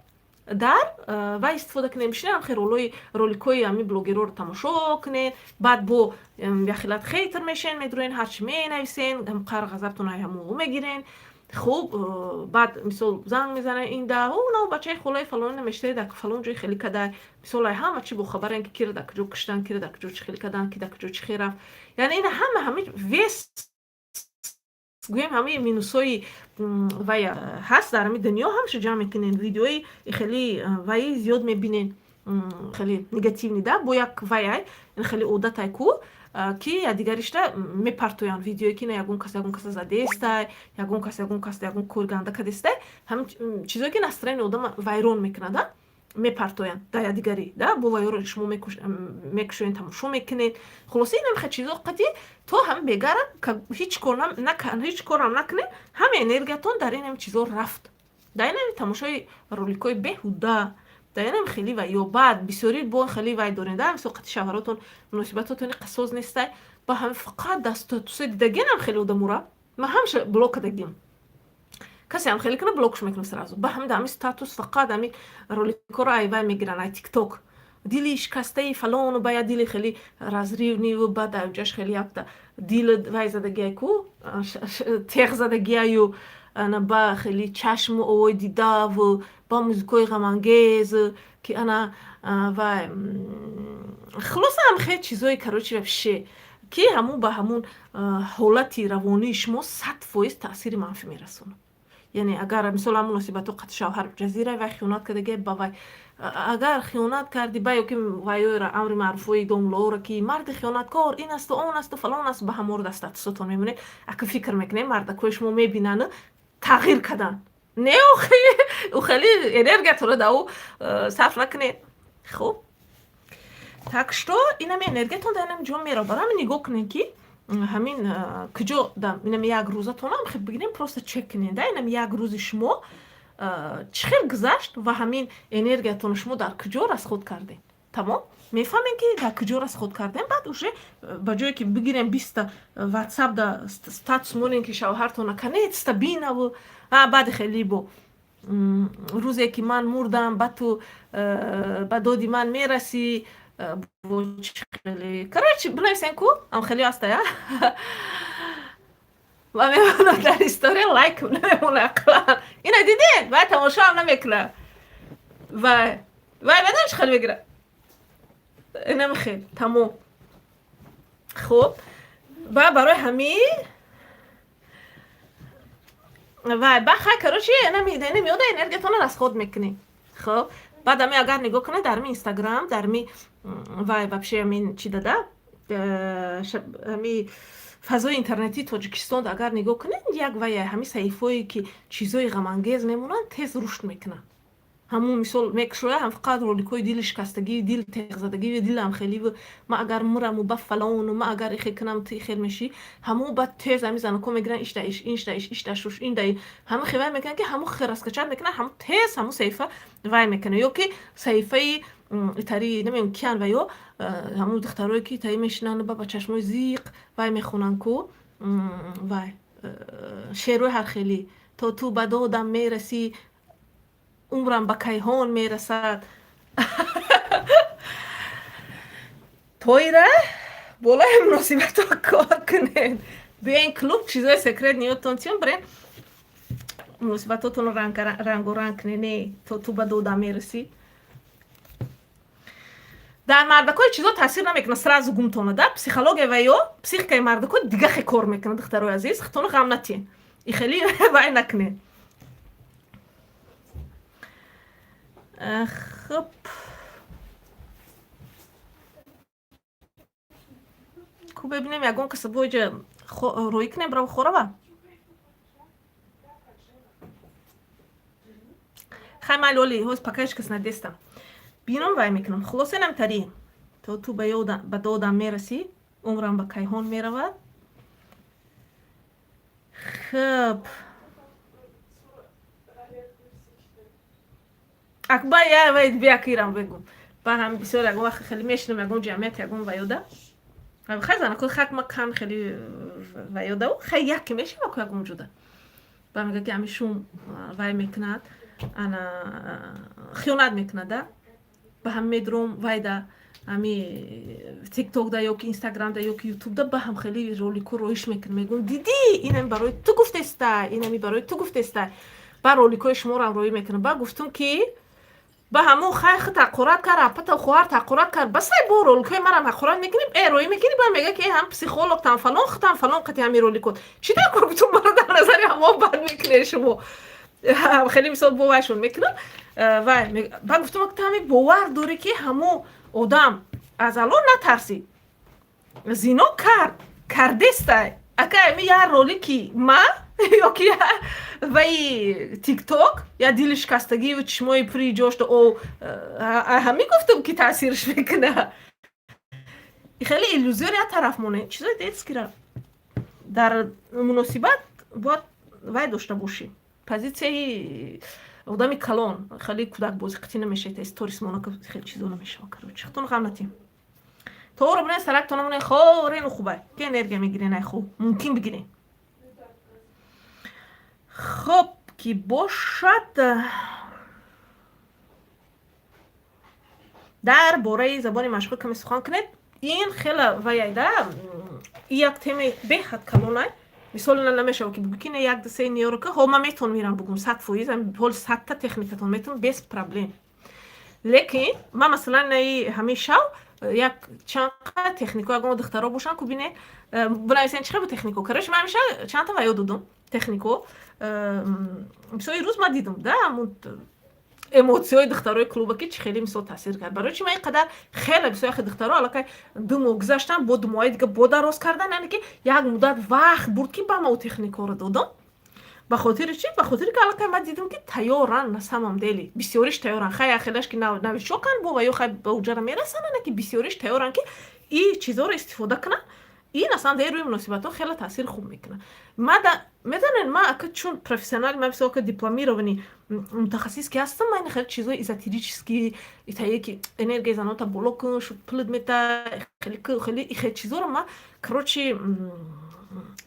дар вай истифода кунед, бишинед, ҳам хел роликҳои ҳамин блогерҳоро тамошо кунед, баъд бо яхелат хейтер мешен, медуроен, ҳарчи менависен, қаҳр ғазабтон ҳамоо мегирен. Хуб, баъд, мисол, занг мезанад ин да на бачаи холаи фалонина мешитаи, дар фалон ҷой хеле кадай. Мисол, ай ҳама чӣ бохабарен, ки кира дар куҷо куштан, кира дар куҷо чӣ хеле кадан, ки дар куҷо чӣ хел рафт. Яъне ина ҳама ҳами вес гӯем, ҳамаи минусҳои вай ҳаст дар ҳамин дунё, ҳамаша ҷамъ мекунен, видеои хеле ваи зиёд мебинен, хеле негативный да бо як вайай хеле одатай ку, ки якдигаришта мепартоянд видеое, ки на ягон кас ягон каса задестай, ягон кас ягон кас ягон кори ганда кадестай, ҳамин чизое, ки настроение одама вайрон мекунада, мепартоянд дар якдигарӣ да, бо вайёро шумо мекушоен, тамошо мекунед. Хулоса, ин ҳамихел чизо қати то ҳами бегара ҳеҷ корам накунед, ҳама энергиятон дар ин ҳами чизо рафт, дар ин ҳами тамошои роликҳои беҳуда, дар ин ҳами хеле вай. Ё баъд бисёри бо хеле вай доред да, мисол, қати шавҳаротон муносибатотони қасоз нестай, ба ҳами фақат дастатуса дидагиам хеле одамура ман ҳамаша блок кардагиам. Касе ҳам хеле кунад, блокш мекунам сразу. Ба ҳами ҳами статус фақат ҳами роликҳоро ай вай мегиранд, ай ТикТок, дили шикастаи фалону, ба як дили хеле разрывный, баъд ҷаш хеле якта дил вай задагиай ку, теғ задагиаю, ана ба хеле чашму овои дидаву ба музикои ғамангез, ки ана вай. Хулоса, ҳам хеле чизои, короче, вообще, ки ҳамун ба ҳамун ҳолати равонии шумо 100% таъсири манфӣ мерасонад. Яъне агар, мисол, ҳам муносибатҳо қати шавҳар ҷазира, вай хиёнат кардагия, ба вай агар хиёнат карди, ба ё ки вайёра амри маъруфҳои домлоро, ки марди хиёнаткор ин асту, он асту, фалон аст, ба ҳаморо дар статусотон мемонед. Ака фикр мекунед, мардакҳои шумо мебинану тағйир карданд? Не, ӯ хеле энергиятонро дар ӯ сарф накунед. Хуб, так что инами энергиятон дар инами ҷо меравад. Барои ҳамин нигоҳ кунед, ки ҳамин куҷо инами як рӯзатонам хел бигирем, просто чек кунед да, инами як рӯзи шумо чӣ хел гузашт ва ҳамин энергиятонро шумо дар куҷо расход кардем. Тамом, мефаҳмем, ки дар куҷо расход кардем. Баъд уже ба ҷое ки бигирем, 20-та Ватсап да статус монем, ки шавҳартона наконец-то бинаву баъди хеле бо рӯзе ки ман мурдам, ба ту ба доди ман мерасӣ, короче, бинависен ку ам хеле ҳастая ва мемонад дар история, лайк намемона ақлан. Ина дидед, вай тамошоам намекунад, вай вай медонӣ чӣ хеле мегирад. Инамихел тамом. Хуб, ба барои ҳамин вай ба хай, короче, инамиёда энергиятонро расход мекунем. Хуб, баъд ами агар нигоҳ кунед, дар ми Инстаграм, дар ми вай, вообще амин чи дада, ами фазои интернетии Тоҷикистон агар нигоҳ кунед, як вай ҳамин саҳифое, ки чизои ғамангез мемонанд, тез рушд мекунанд. Ҳамун мисол мекушоя, ҳам фақат роликҳои дили шикастагӣ, дил теғзадагӣ, дилам хеле, ма агар мураму ба фалону, ма агар ихел кунам, ту ихел мешӣ. Ҳамун баъд тез ҳами занако мегиранд, ишда иш, иншда иш, ишда шуш, инда ҳама хе вай мекунанд, ки ҳамун хе раскачать мекунанд, ҳамун тез ҳамун саҳифа вай мекунад. Ё ки саҳифаи итари намедонам киян ва ё ҳамун духтарое, ки таи мешинанд, ба чашмои зиқ вай мехонанд ку, вай шеърҳои ҳархелӣ: то ту ба додам мерасӣ, умрам ба кайҳон мерасад. Тоира болои муносибатҳо кор кунед. Биёен клуб, чизои секрет ниёдтон тиён, бирен муносибатҳотонро рангоранг кунед. Не то ту ба додам мерасӣ. Дар мардакои чизо таъсир намекунад, сразу гумтона да психология ва ё психикаи мардако дига хе кор мекунад. Духтарои азиз, хитоно ғам натиен, и хеле вай накунед. Хуб, ку бибинем, ягон каса боиҷа рӯӣ кунем, бирав хорава. Хай, майли, оли ҳоз пока ҳеч кас надестам, бинам, вай мекунам. Хулоса, инам тари: то ту ба додам мерасӣ, умрам ба кайҳон меравад. Хуб, акба я вай биякирам бигум. Ба ҳам бисёр ягон вақт хеле мешинам, ягон ҷамъият, ягон ваёда, хай занако хак ма кам хеле ваёда, хай яке мешава ку ягон ҷуда ба мега, ки ами шум вай мекунад, ана хиёнат мекунад да. Ба ҳам медуром, вайда, ами Тиктокда ё ки Инстаграмда ё ки Ютубда ба ҳам хеле ролико роиш мекунам, мегӯям: «Дидӣ, инами барои ту гуфтеста, инами барои ту гуфтеста». Ба роликҳои шуморо роӣ мекунам. Ба гуфтум, ки ба ҳамун хай хи ҳақорат кард, апата хоҳар ҳақорат кард, басай бо роликҳои марам ҳақорат мекунӣ, роӣ мекунӣ. Ба мега, ки ҳам психолог там фалон, хитам фалон қати ҳами роликот чӣ дар кор? Гуфтум, маро дар назари ҳамо бад мекунед шумо. Хеле мисол бо вайшон мекунам вай. Ба гуфтум, ту ҳами бовар дорӣ, ки ҳамо одам аз Алло натарсӣ, зино кард, кардестай, ака ами я ролики ма ё ки ваи Тикток я дили шикастагиву чишмои пури ҷошта о ҳами гуфтум, ки таъсирш мекуна. Хеле иллюзион як тараф монед, чизои детскира. Дар муносибат бояд вай дошта бошӣ, позитсияи одами калон. Хеле кӯдакбозӣ қатӣ намешавед, сторис монака хеле чизо намешава. Короче, хитон ғам натем, торо бинен, сарактона монен, хорену хубай, ки энергия мегирен, ай хуб мумкин бигирен. Хуб, ки бошад, дар бораи забони машғул каме сухан кунед. Ин хела ваяйда, як темаи беҳад калонай. Мисол, ина намешава, ки бугӯ, ки не, як, ду, се ниёро ки ҳо ман метавонам ирам бугум 100%, ҳол 100-та техникатон метавонам без проблем. Лекин ман масалан наи ҳамин шав як чанд технико, ягон духтаро бошанд ку, бине, бинависен, чӣ хел технико. Короче, ман ҳамеша чандта ва ёд додум технико. Мисол, ирӯз ман дидум да ҳамун эмоцияҳои духтарои клуба, ки чӣ хеле мисол таъсир кард. Барои чи ман ин қадар хеле бисёр яхе духтаро аллакай 2 моҳ гузаштан, бо 2 моҳи дига бо дароз кардан, яъне ки як муддат вақт бурд, ки ба ма ӯ техникаро додам. Ба хотири чи? Ба хотири ки аллакай ман дидам, ки тайёран, на самом деле бисёриш тайёран. Хай, яхелаш ки новичокан бо ва ё хай ба уҷара мерасанд, ана ки бисёриш тайёран, ки и чизоро истифода кунанд. И на самом деле рӯи муносибатҳо хеле таъсири хуб мекунад. Медонед, ман ака чун профессионал, ман бисёр ака дипломированный мутахассис ки ҳастам, ман хеле чизои эзотерический итае, ки энергияи занота боло кун, шуд пулит мета, хеле хеле хеле чизоро ман, короче,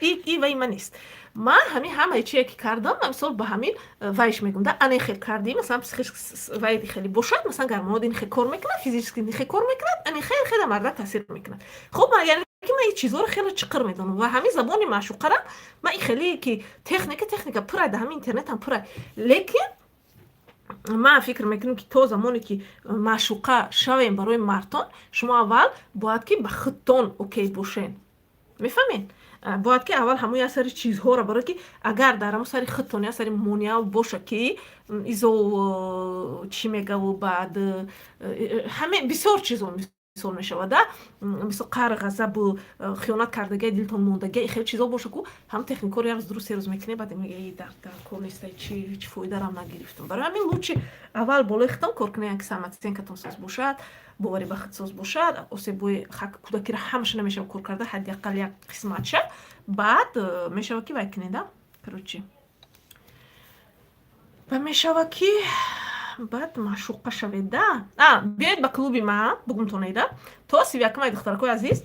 и ваи ман нест. Ман ҳамин ҳамаи чие ки кардам, ман мисол ба ҳамин вайш мегӯм да: ана хел кардӣ, масалан, психически вай хеле бошад, масалан, гормонот ин хел кор мекунад, физически ин хел кор мекунад, ани хел хеле марда таъсир мекунад. Хуб, яъне ки ман ин чизҳоро хеле чиқир медонам ва ҳамин забони маъшуқарам. Ман ин хеле ки техника пурай, да ҳамин интернетам пурай, лекин Ман фикр мекунам, ки то замоне ки маъшуқа шавем барои мардон, шумо аввал бояд ки ба худтон окей бошен, мефаҳмед? Бояд ки аввал ҳамон як сари чизҳоро, барое ки агар дар ҳамон сари худтон як сари монеа боша, ки изо чӣ мегаву, баъд ҳаме бисёр чизо мисол мешавад, да, мисол қаҳр, ғазабу хиёнат кардагия, дилтон мондагия, хеле чизо боша, ку ҳам техникаро як рӯз дуруст, 3 рӯз мекунем, баъд мега: дар кор неста, чи фоидарам нагирифтам. Барои ҳамин лучше аввал болои худтон кор кунед, ки самооценкатон соз бошад, боварӣ ба худ соз бошад. Осебои кӯдакиро ҳамаша намешава кор карда, ҳадди ақал як қисматша, баъд мешава ки вай кунед, да, короче, ва мешава ки баъд маъшуқа шавед, да. А биёед ба клуби ма, бугумтонеда, то 31-май, духтаракои азиз,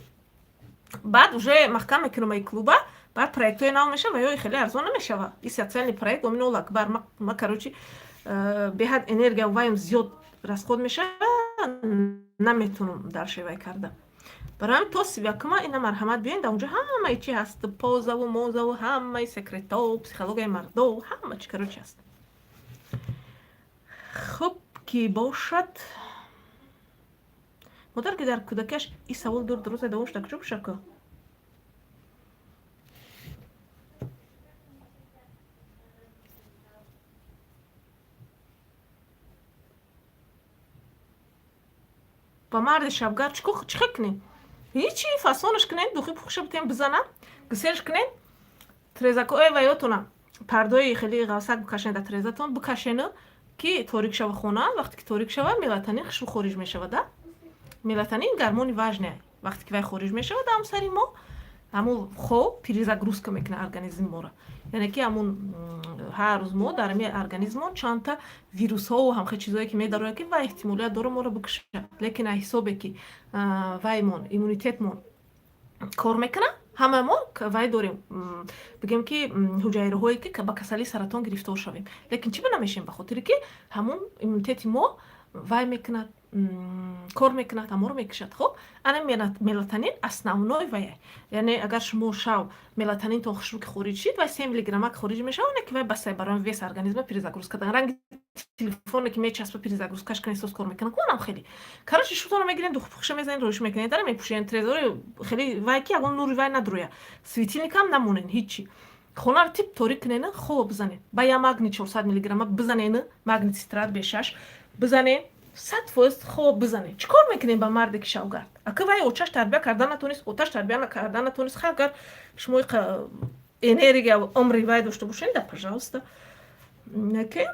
баъд уже маҳкам мекунам ай клуба. Баъд проектҳои нав мешава ё хеле арзон намешава. И социальный проект омин акбар ма, короче, беҳад энергия ваем зиёд расход мешава, наметунам дар шевай карда. Барои ҳамин то 31-ма ина марҳамат, биёед, дар онҷо ҳамаи чи ҳаст: позаву мозаву, ҳамаи секретов, психологияи мардо, ҳама чи, короче, ҳаст. Хуб ки бошад, модар ки дар кӯдакиаш ин савол дур дуруст давом шуда, куҷо боша ку? Ба марди шабгард чӣ хел кунем? Ҳичи, фасонаш кунем, духи пухша битем, бизанам, гиселш кунем, трезакои ваётона, пардои хеле ғавсак бикашен, дар трезатон бикашену, ки торик шава хона. Вақте ки торик шава, мелатонин хушрӯ хориҷ мешавад, да. Мелатонин гормони важный. Вақте ки вай хориҷ мешавад, ҳамсари мо ҳамун хоб перезагрузка мекунад организми моро. Яъне ки ҳамун ҳар рӯз мо дар ами организмон чандта вирусҳову ҳамхел чизое ки медарояд, ки вай эҳтимолият дора моро бикушад, лекин аз ҳисобе ки ваймон, иммунитетмон кор мекунад, ҳама мо вай дорем, бигем ки ҳуҷайраҳое ки ба касалии саратон гирифтор шавем, лекин чӣ ба намешем? Ба хотире ки ҳамун иммунитети мо вай мекунад, кор мекунад, ҳаморо мекушад. Хуб, ана мелатонин основной вай. Яъне агар шумо шав мелатонинтон хушрӯ ки хориҷ шид, вай 3 миллиграммак хориҷ мешавад, не ки вай басай барои весь организма перезагрузка кардан. Ранги телефоне ки мечаспа, перезагрузкаш кунед, соз кор мекунад, кунам хеле. Короче, шутонро мегирен, духпухша мезанед, роиш мекунед, дара мепӯшед, трезори хеле вай, ки ягон нури вай надроя, светильникам намонен, ҳичи, хонаро тип торик кунен, хоб бизанед, ба я магний 400 миллиграмма бизанен, магний цитрат бешаш бизанен, 100% хоб бизанед. Чӣ кор мекунем ба марде ки шавгард? Ака вай очаш тарбия карда натонист, оташ тарбия карда натонист. Ха, агар шумо энергия, умри вай дошта бошед, да, пожалуйста. Ки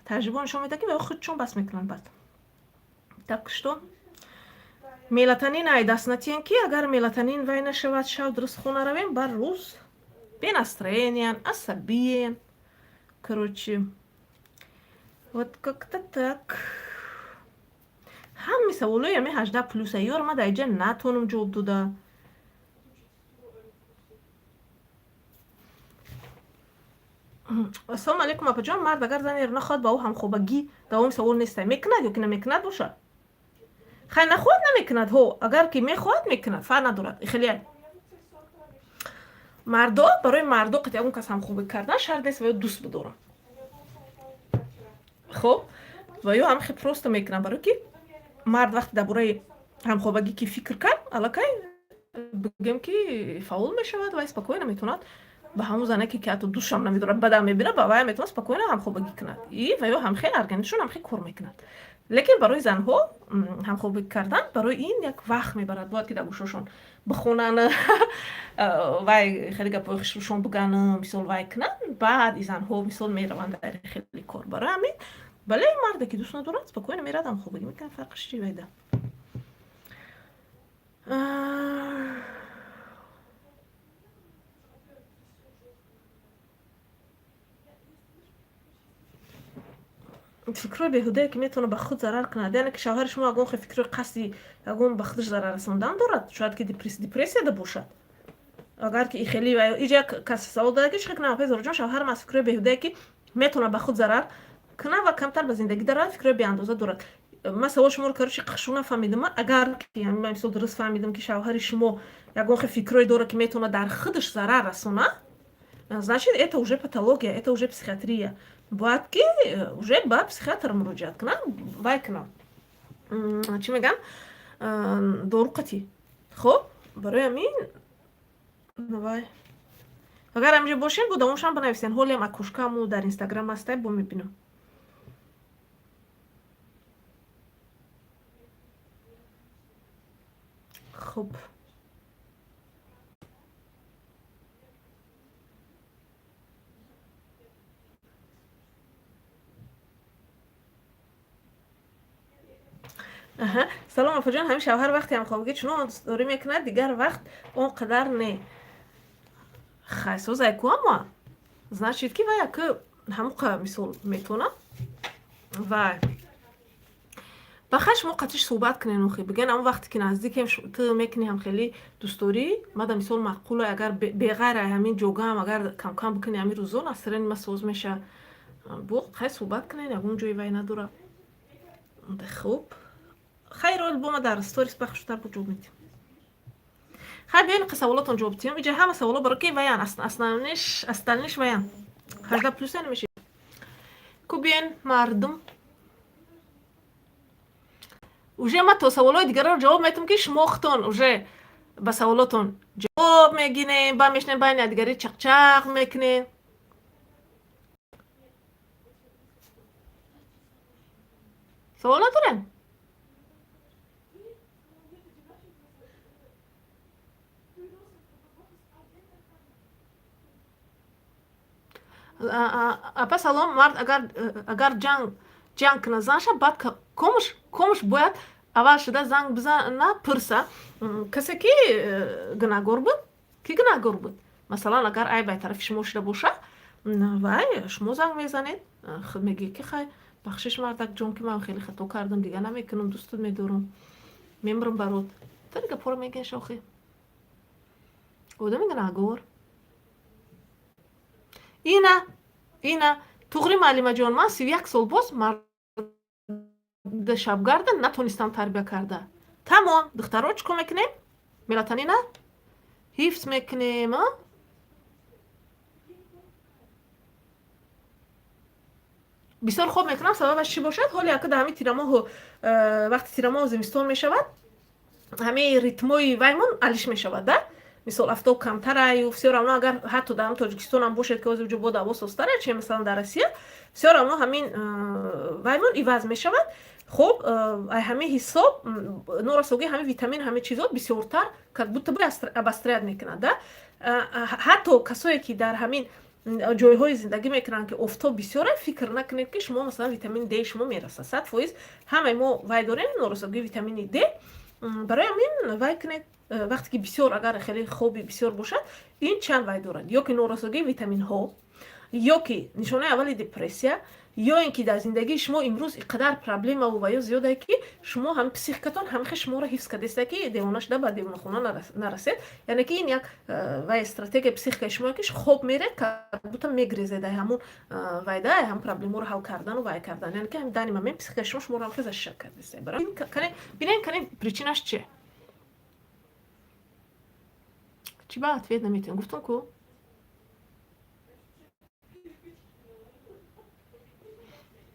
таҷриба нишон медиҳад, ки вай худшон бас мекунанд баъд. Так что мелатонин ай даст натиҳем, ки агар мелатонин вай нашавад, шав дуруст хона равем, бар рӯз бе настроениям, асабием, короче, вот как-то так. Ҳами саволои ами 18 плюса ёро ма дар иҷа натонам ҷавоб дода. Ассалому алайкум, апаҷон. Мард агар занеро нахоҳад, ба ӯ ҳамхобагӣ давоми савол нестай, мекунад ё ки намекунад бошад? Хай, нахоҳад, намекунад. Ҳо, агар ки мехоҳад, мекунад, фарқ надорад. Хеле мардо, барои мардо қати ягон кас ҳамхобӣ кардан шарт нест ва ё дӯст бидорам. Хоб, ва ё ҳам хел просто мекунам, барое ки мард вақте дар бораи ҳамхобагӣ ки фикр кард, аллакай, бигем ки, фаъол мешавад ва спокойно метавонад ба ҳамон занаке ки ҳатто дӯстшам намедорад, бадам мебинад, ба вая метавонад спокойно ҳамхобагӣ кунад. И ва ё ҳамхел организмшон ҳамхел кор мекунад. Лекин барои занҳо ҳамхобагӣ кардан барои ин як вақт мебарад. Бояд ки дар гӯшошон бихонанд, вай хеле гапҳои хушрӯшон биган, мисол, вай кунанд, баъд и занҳо, мисол, мераванд дар хеле кор. Барои ҳамин, бале, марде ки дӯст надорад, спокойно мерад, ҳамхобагӣ мекунад, фарқаш чи вайда? Фикрҳои беҳудае, ки метавонад ба худ зарар кунад, яъне ки шавҳари шумо ягон хел фикрҳои қасди ягон ба худаш зарар расондан дорад, шояд ки депрессияда бошад. Агар ки хеле иҷа як кас савол дорад, ки чӣ хел кунам, апаи Зораҷон, шавҳарам аз фикрҳои беҳудае, ки метавонад ба худ зарар кунад ва камтар ба зиндагӣ дарояд, фикрҳои беандоза дорад. Ман саволи шуморо, короче, қашу нафаҳмидам. Агар ки ман, мисол, дуруст фаҳмидам, ки шавҳари шумо ягон хел фикрҳое дорад, ки метавонад дар худаш зарар расонад, значит, это уже патология, это уже психиатрия. Бояд ки уже ба психиатр муроҷиат кунам, вай кунам, чӣ мегӯям, дору қатӣ. Хоб, барои ҳамин вай, агар ҳаминҷо бошем, бо давомшам бинависен. Ҳолиам окошкаму дар Инстаграм ҳастай, бо мебинам. Хуб, салом, апаҷон. Ҳамин шавҳар вақте ҳамхобагӣ чунон дӯстдорӣ мекунад, дигар вақт он қадар не. Хай, созай ку, ама значит, ки вай ака ҳамуқа мисол метавона. Вай ба хай, шумо қатиш суҳбат кунен, охи биген, ҳамон вақте ки наздикем, ту мекунӣ ҳам хеле дӯстдорӣ, мада мисол маъқуле, агар беғайр ҳамин ҷогаам, агар камкам бикунӣ, ҳамин рӯзо настроение ма соз меша. Бо хай суҳбат кунен, ягон ҷои вай надора. Хуб, хайр, ол бо ма дар сторис бахшутар бо ҷавоб медиҳем. Хай, биёин, қа саволотон ҷавоб диҳем. Иҷа ҳама саволо баро ки ваян, основныйш, остальныйш ваян 18 плюс намеши ку. Биёин, мардум, уже ма то саволои дигарро ҷавоб метам, ки шумо худтон уже ба саволотон ҷавоб мегинем, ба мешнем, байни якдигарӣ чақчақ мекунем. Савол надорем? Апа, салом. Мард агар ҷанг кунад занша, баъд комуш бояд аввал шуда занг бизана, пурса, касе ки гунаҳгор буд, ки гунаҳгор буд. Масалан, агар айб ай тарафи шумо шуда боша, вай шумо занг мезанед, мегӯед, ки хай, бахшиш, мардакҷон, ки ман хеле хато кардам, дигар намекунам, дӯстат медорам, мемирам барот. Тари гапҳоро мегӯяш. Охи, одами гунаҳгор ина. Туғри, маълимаҷон, ман 31 сол боз марда шабгарда натонистам тарбия карда. Тамом, духтаро, чӣ кор мекунем? Мелатонина ҳифз мекунем. А бисёр хоб мекунам, сабабаш чӣ бошад? Ҳоле ака дар ҳамин тирамоҳу вақти тирамоҳу зимистон мешавад, ҳамаи ритмои ваймон алиш мешавад да. Мисол, афтоб камтараю, всё равно, агар ҳатто дар Тоҷикистонам бошед, ки ҳозир ҷо боду ҳаво созтара, че масалан дар Россия, всё равно ҳамин ваймон иваз мешавад. Хуб, ҳамин ҳисоб норасогии ҳамин витамин, ҳамин чизо бисёртар как будто бы обостряет мекунад да. Ҳатто касое ки дар ҳамин ҷойҳои зиндагӣ мекунанд, ки офтоб бисёре, фикр накунед, ки шумо масалан витамини Д шумо мерасад 100%. Ҳамаи мо вай дорем, норасогии витамини Д. Барои ҳамин вай кунед, вақте ки бисёр, агар хеле хоби бисёр бошад, ин чанд вай дорад: ё ки норасогии витаминҳо, ё ки нишонаи аввали депрессия, ё ин ки дар зиндагии шумо имрӯз иқадар проблемаву ва ё зиёдае, ки шумо ҳам психикатон ҳамихе шуморо ҳифз кардеста, ки девона шуда ба девонахона нарасед. Яъне ки ин як вай стратегия психикаи шумо, ки хоб меред, как будто мегрезед ай ҳамун вайда, ай ҳамун проблемаро ҳал кардану вай кардан. Яъне ки ҳамин данный момент психикаи шумо шуморо ҳамихе защищать кардеста. Бинем, кане, причинаш чие? Чӣ ба ответ наметавонем? Гуфтум ку.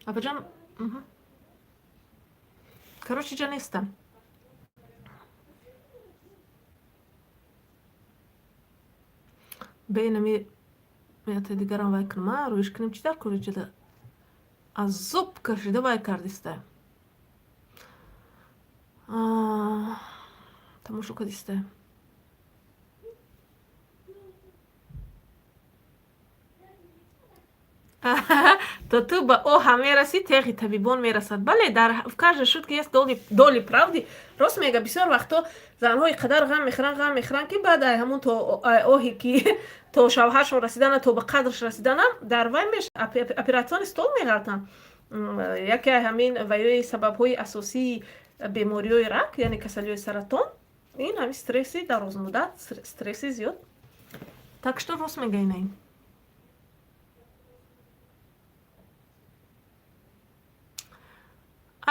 Апаҷон, короче, ҷа нестам. Бейнами ята дигарам вай кунам, а рӯиш кунем. Чӣ дар кори ҷада азоб кашида вай кардиста, тамошо кардиста. То ту ба оҳа мерасӣ, теғи табибон мерасад. Бале, дар в каждой шутке есть доли правды. Рост мега, бисёр вақтҳо занҳо иқадар ғам мехӯранд, ғам мехӯранд, ки баъд ҳамун то оҳе ки то шавҳаршон расидана, то ба қадрш расидана, дар вай операционный стол меғалтанд. Яке ҳамин ваёи сабабҳои асосии бемориҳои рак, яъне касалиҳои саратон, ин ҳамин стресси дарозмуддат, стресси зиёд. Так что рост мега ина ин.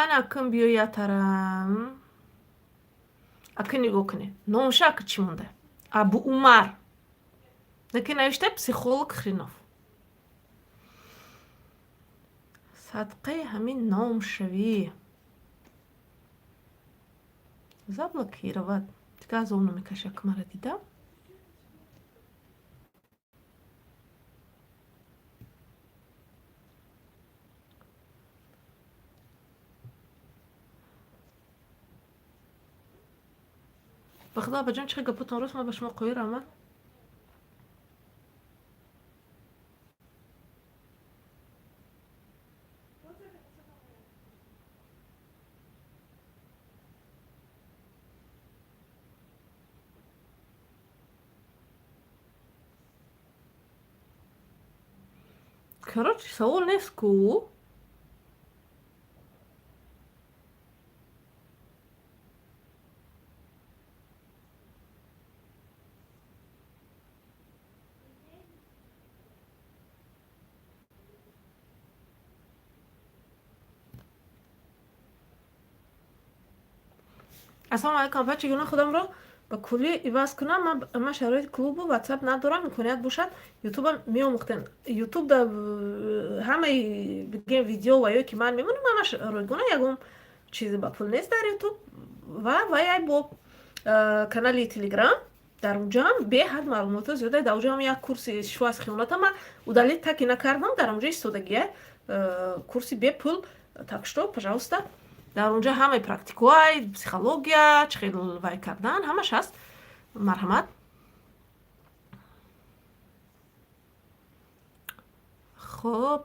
Ана акн биёятарам, акн нигоҳ кунед, номша ака чӣ монда? Абу Умар, лекин навишта психолог хренов. Садқаи ҳамин ном шавӣ. Заблокировать. Дигар азоб намекаша, ки мара дида. Ба худо, абаҷон, чӣ гапотон рост, ман ба шумо қоир ама. Короче, савол нест ку. Ассалому алайкум, апа, чӣ гуна худамро ба куллӣ иваз кунам? Ман шароити клубу ватсап надорам, имконият бошад, ютубам меомӯхтем. Ютуб да ҳамаи, бигем, видео ва ё ки ман мемонам, ҳамаш ройгона, ягон чизе ба пул нест дар ютуб. Ва вай бо канали телеграм, дар унҷоам беҳад маълумотҳо зиёда. Дар унҷоам як курси шифо аз хиёната ман удалить таки накардам, дар унҷо истодагия курси бепул. Так что, пожалуйста, дар унҷо ҳамаи практикаҳои психология, чӣ хел вай кардан, ҳамаш ҳаст. Марҳамат. Хуб,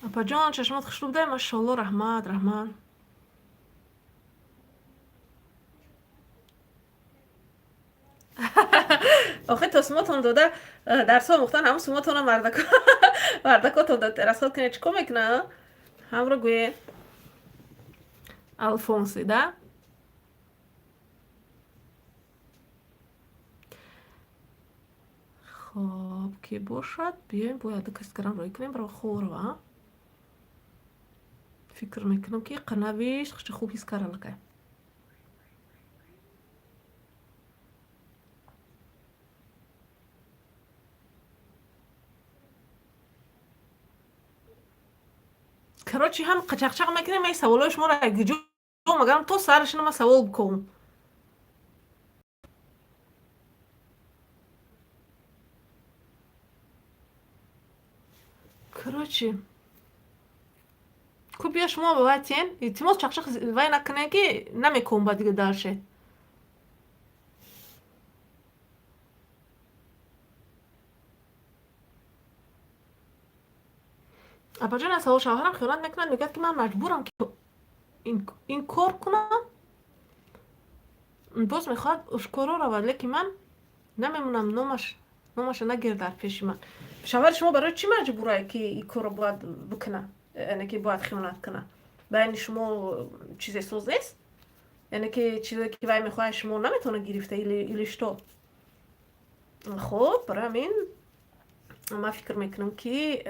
апаҷон, чашмот хушрӯ будай, машоалло. Раҳмат, раҳмат. Охи, то сумотон дода дарсҳо омӯхтан, ҳамун сумотона мардакотон расход кунед, чӣ кор мекуна? Ҳамро гӯе Алфонси да. Хоб, ки бошад, биёем, бояд ду касгарам рӯй кунем баро хорва. Фикр мекунам, ки қанавиш хуши хуб ҳис каралакай. Короче, ҳам қачақчақ мекунем, ай саволои шуморо гиҷо магарам, то сарашина ма савол бикунам. Короче, ку биё, шумо вай тиен, илтимос, чақчақ вай накунем, ки намекунам ба дига дальше. Апаҷон, аз савол: шавҳарам хиёнат мекунад, мегӯяд, ки ман маҷбурам, ки ин кор кунам. Боз мехоҳад ошкоро равад, лекин ман намемонам, номаша нагир дар пеши ман. Шавҳари шумо барои чӣ маҷбурае, ки ин корро бояд бикуна, яъне ки бояд хиёнат куна? Байни шумо чизе соз нест, яъне ки чизе ки вай мехоҳад, шумо наметавонед гирифта или что? Хуб, барои ҳамин ман фикр мекунам, ки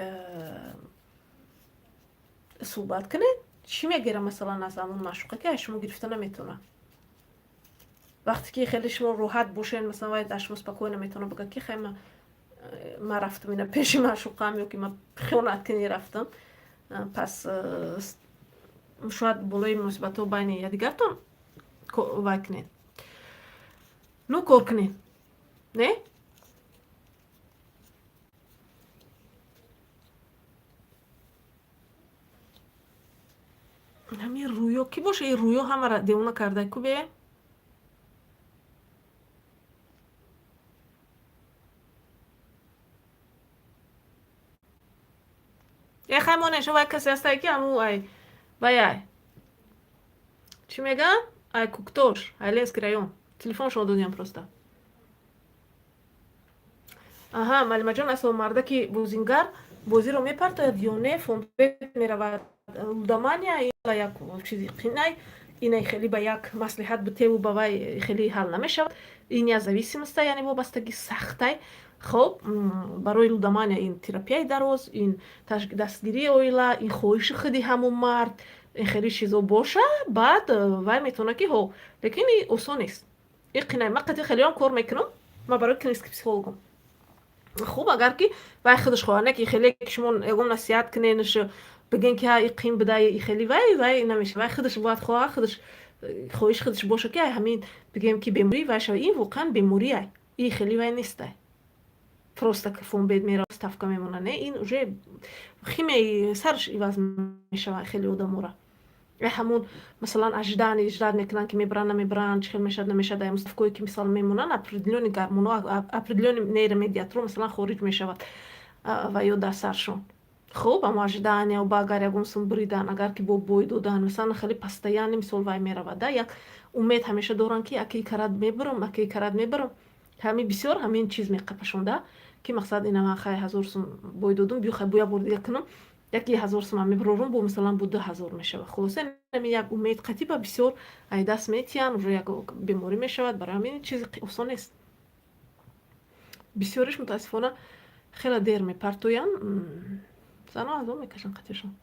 суҳбат кунед, чӣ мегирам, масалан, аз ҳамон маъшуқа, ки аз шумо гирифта наметавонад. Вақте ки хеле шумо роҳат бошед, масалан, вай дар шумо спокойно метавонад бигӯяд, ки хай, ман рафтам ина пеши маъшуқам ё ки ман хиёнат кунӣ рафтам. Пас шояд болои муносибатҳо байни якдигартон вай кунед, ну, кор кунед, не? Ҳамин рӯё кӣ боша? Ин рӯё ҳамара девона карда ку бе. Э, хай, монеша, вай касе ҳастае, ки ҳаму ай вай ай чӣ мегӯянд, ай Куктош, ай Ленский район, телефоншон додиям просто. Аҳа, малимаҷон, асл мардаки бозингар бозиро мепартояд ё не, фонбет меравад? Лудомания як чизи қинай, инай хеле ба як маслиҳат битеву ба вай хеле ҳал намешавад. Ин як зависимость а, яъне вобастагӣ сахтай. Хоб, барои лудомания ин терапияи дароз, ин дастгирии оила, ин хоҳиши худи ҳамун мард. Ин хеле чизо боша, баъд вай метавона ки ҳо, лекин и осон нест, и қинай. Ман қати хелеам кор мекунам, ман барои клинический психологам. Хуб, агар ки вай худаш хоҳад, не ки хеле ки шумо ягон насиҳат куненш, бигӯен ки ҳа, и қин буда, и хели вай намешава. Вай худаш бояд хоҳад, худаш хоҳиш худаш боша, ки ҳамин бигӯем ки беморӣ вай шава. Ин воқеан бемория, и хели вай нестай, просто фонбед мера, ставка мемона. Не, ин уже химияи сараш иваз мешава. Хеле одамора ҳамун, масалан, ожидание, ждать мекунанд, ки мебаранд, намебаранд, чӣ хел мешавад, намешавад. Ай ставкое ки, мисал, мемонанд, определённый гормонҳо, определённый нейромедиаторо, масалан, хориҷ мешавад ва ё дар саршон. Хуб, амо ожидание ба агар ягон сум бридан, агар ки бо бой додан, масалан, хеле постоянно, мисол, вай меравад да, як умед ҳамеша доранд, ки акии карат мебарам, акии карат мебарам. Ҳамин бисёр ҳамин чиз меқапашонда, ки мақсад ина ман хай 1000 сум бой додум, бю хай бо як бор дига кунам, яки 1000 сум мебарорум, бо, масалан, бо 2000 мешавад. Хулоса, ҳамин як умед қатиба бисёр ай даст метиҳанд, уже як беморӣ мешавад. Барои ҳамин чизи осон нест. Бисёриш, мутаассифона, хеле дер мепартоянд, занҳо азоб мекашанд қатишон.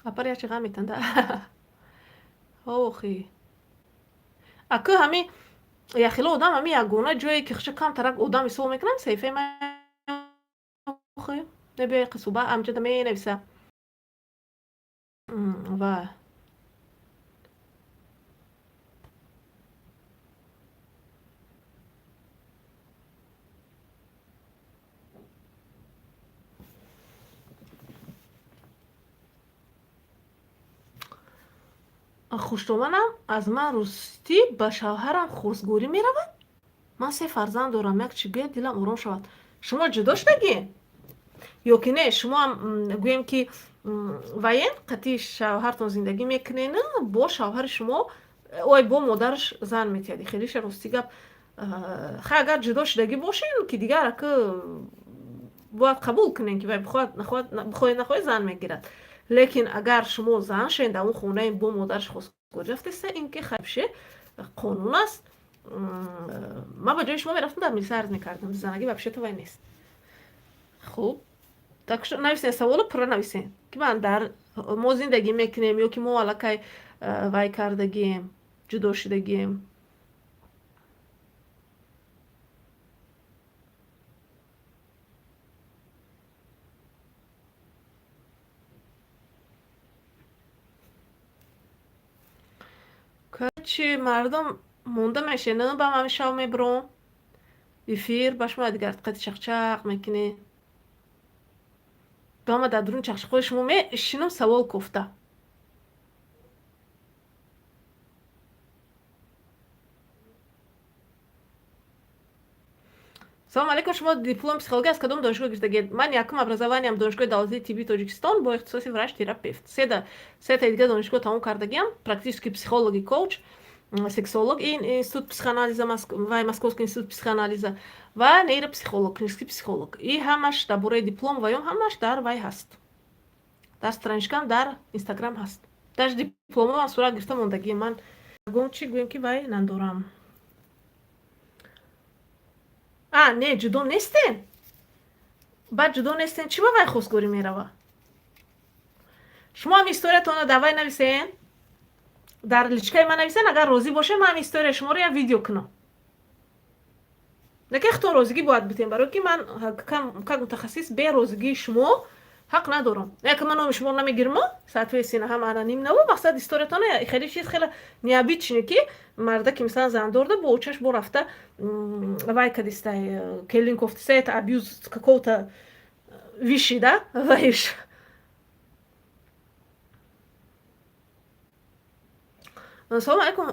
Апар ячи ғам метанда охи аку ҳамин яхело одам, ҳамин ягона ҷое ки хуша камтарак одам ҳисоб мекунам, саҳифаи ман небиёи қисуба амҷада менависа ва хуштоманам аз ман рӯстӣ ба шавҳарам хостгорӣ меравад. Ман се фарзанд дорам, як чӣ гӯяд, дилам ором шавад. Шумо ҷудо шудагӣ ё ки не? Шумоам гӯем ки ваен қатъи шавҳартон зиндагӣ мекунен, бо шавҳари шумо, ой, бо модараш зан метиҳад? Хелиша, рости гап, хай, агар ҷудо шудагӣ бошен, ки дигар ака бояд қабул кунен, ки вай бихоҳад нахоҳед зан мегирад. Лекин агар шумо зан шен, дар он хонаи бо модараш хостгорӣ рафтеста, ин ки хайше қонун аст. Ман ба ҷои шумо мерафтам, дар милиса арз мекардам. Занагӣ вообще-то вай нест. Хуб, так что нависен саволо, пурра нависен, ки ман дар мо зиндагӣ мекунем ё ки мо аллакай вай кардагием, ҷудо шудагием. Короче, мардум монда мешена, ба ман шав мебуром эфир, ба шумо дигар қати чақчақ мекунӣ, ба ма дар дуруни чақчақҳои шумо мешинам, савол кофта. Салому алейкум, шумо диплом психология аз кадом донишгоҳ гирифтагед? Ман якум образованиям Донишгоҳи давлатии тиббии Тоҷикистон бо ихтисоси врач терапевт. Сета дига донишгоҳ тамом кардагиам: практический психолог и коуч, сексолог, институт психоанализа ва Московский институт психоанализа ва нейропсихолог, клинический психолог. И ҳамаш дар бораи диплом ваём, ҳамаш дар вай ҳаст, дар страничкам дар Инстаграм ҳаст. Даже дипломам сурат гирифта мондагӣ. Ман гум чӣ гӯем, ки вай надорам. А, не, ҷудо нестен? Баъд ҷудо нестен, чӣ ба вай хостгорӣ мерава? Шумо ҳам историятонро дар вай нависен, дар личкаи ман нависен. Агар розӣ бошем, ман ҳам историяи шуморо як видео кунам. Лекин худтон розигӣ бояд битем, барое ки ман как мутахассис бе розигии шумо ҳақ надорам. Яке ман номи шуморо намегирмо, соответственно, ҳам аноним наву. Мақсад, историятона хеле чиз хеле необычный, ки марда ки, мисалан, зандорда, бо очаш бо рафта вай кадистай, келин кофтиса, это абьюз какого-то высший, да, вайш. Салому алейкум,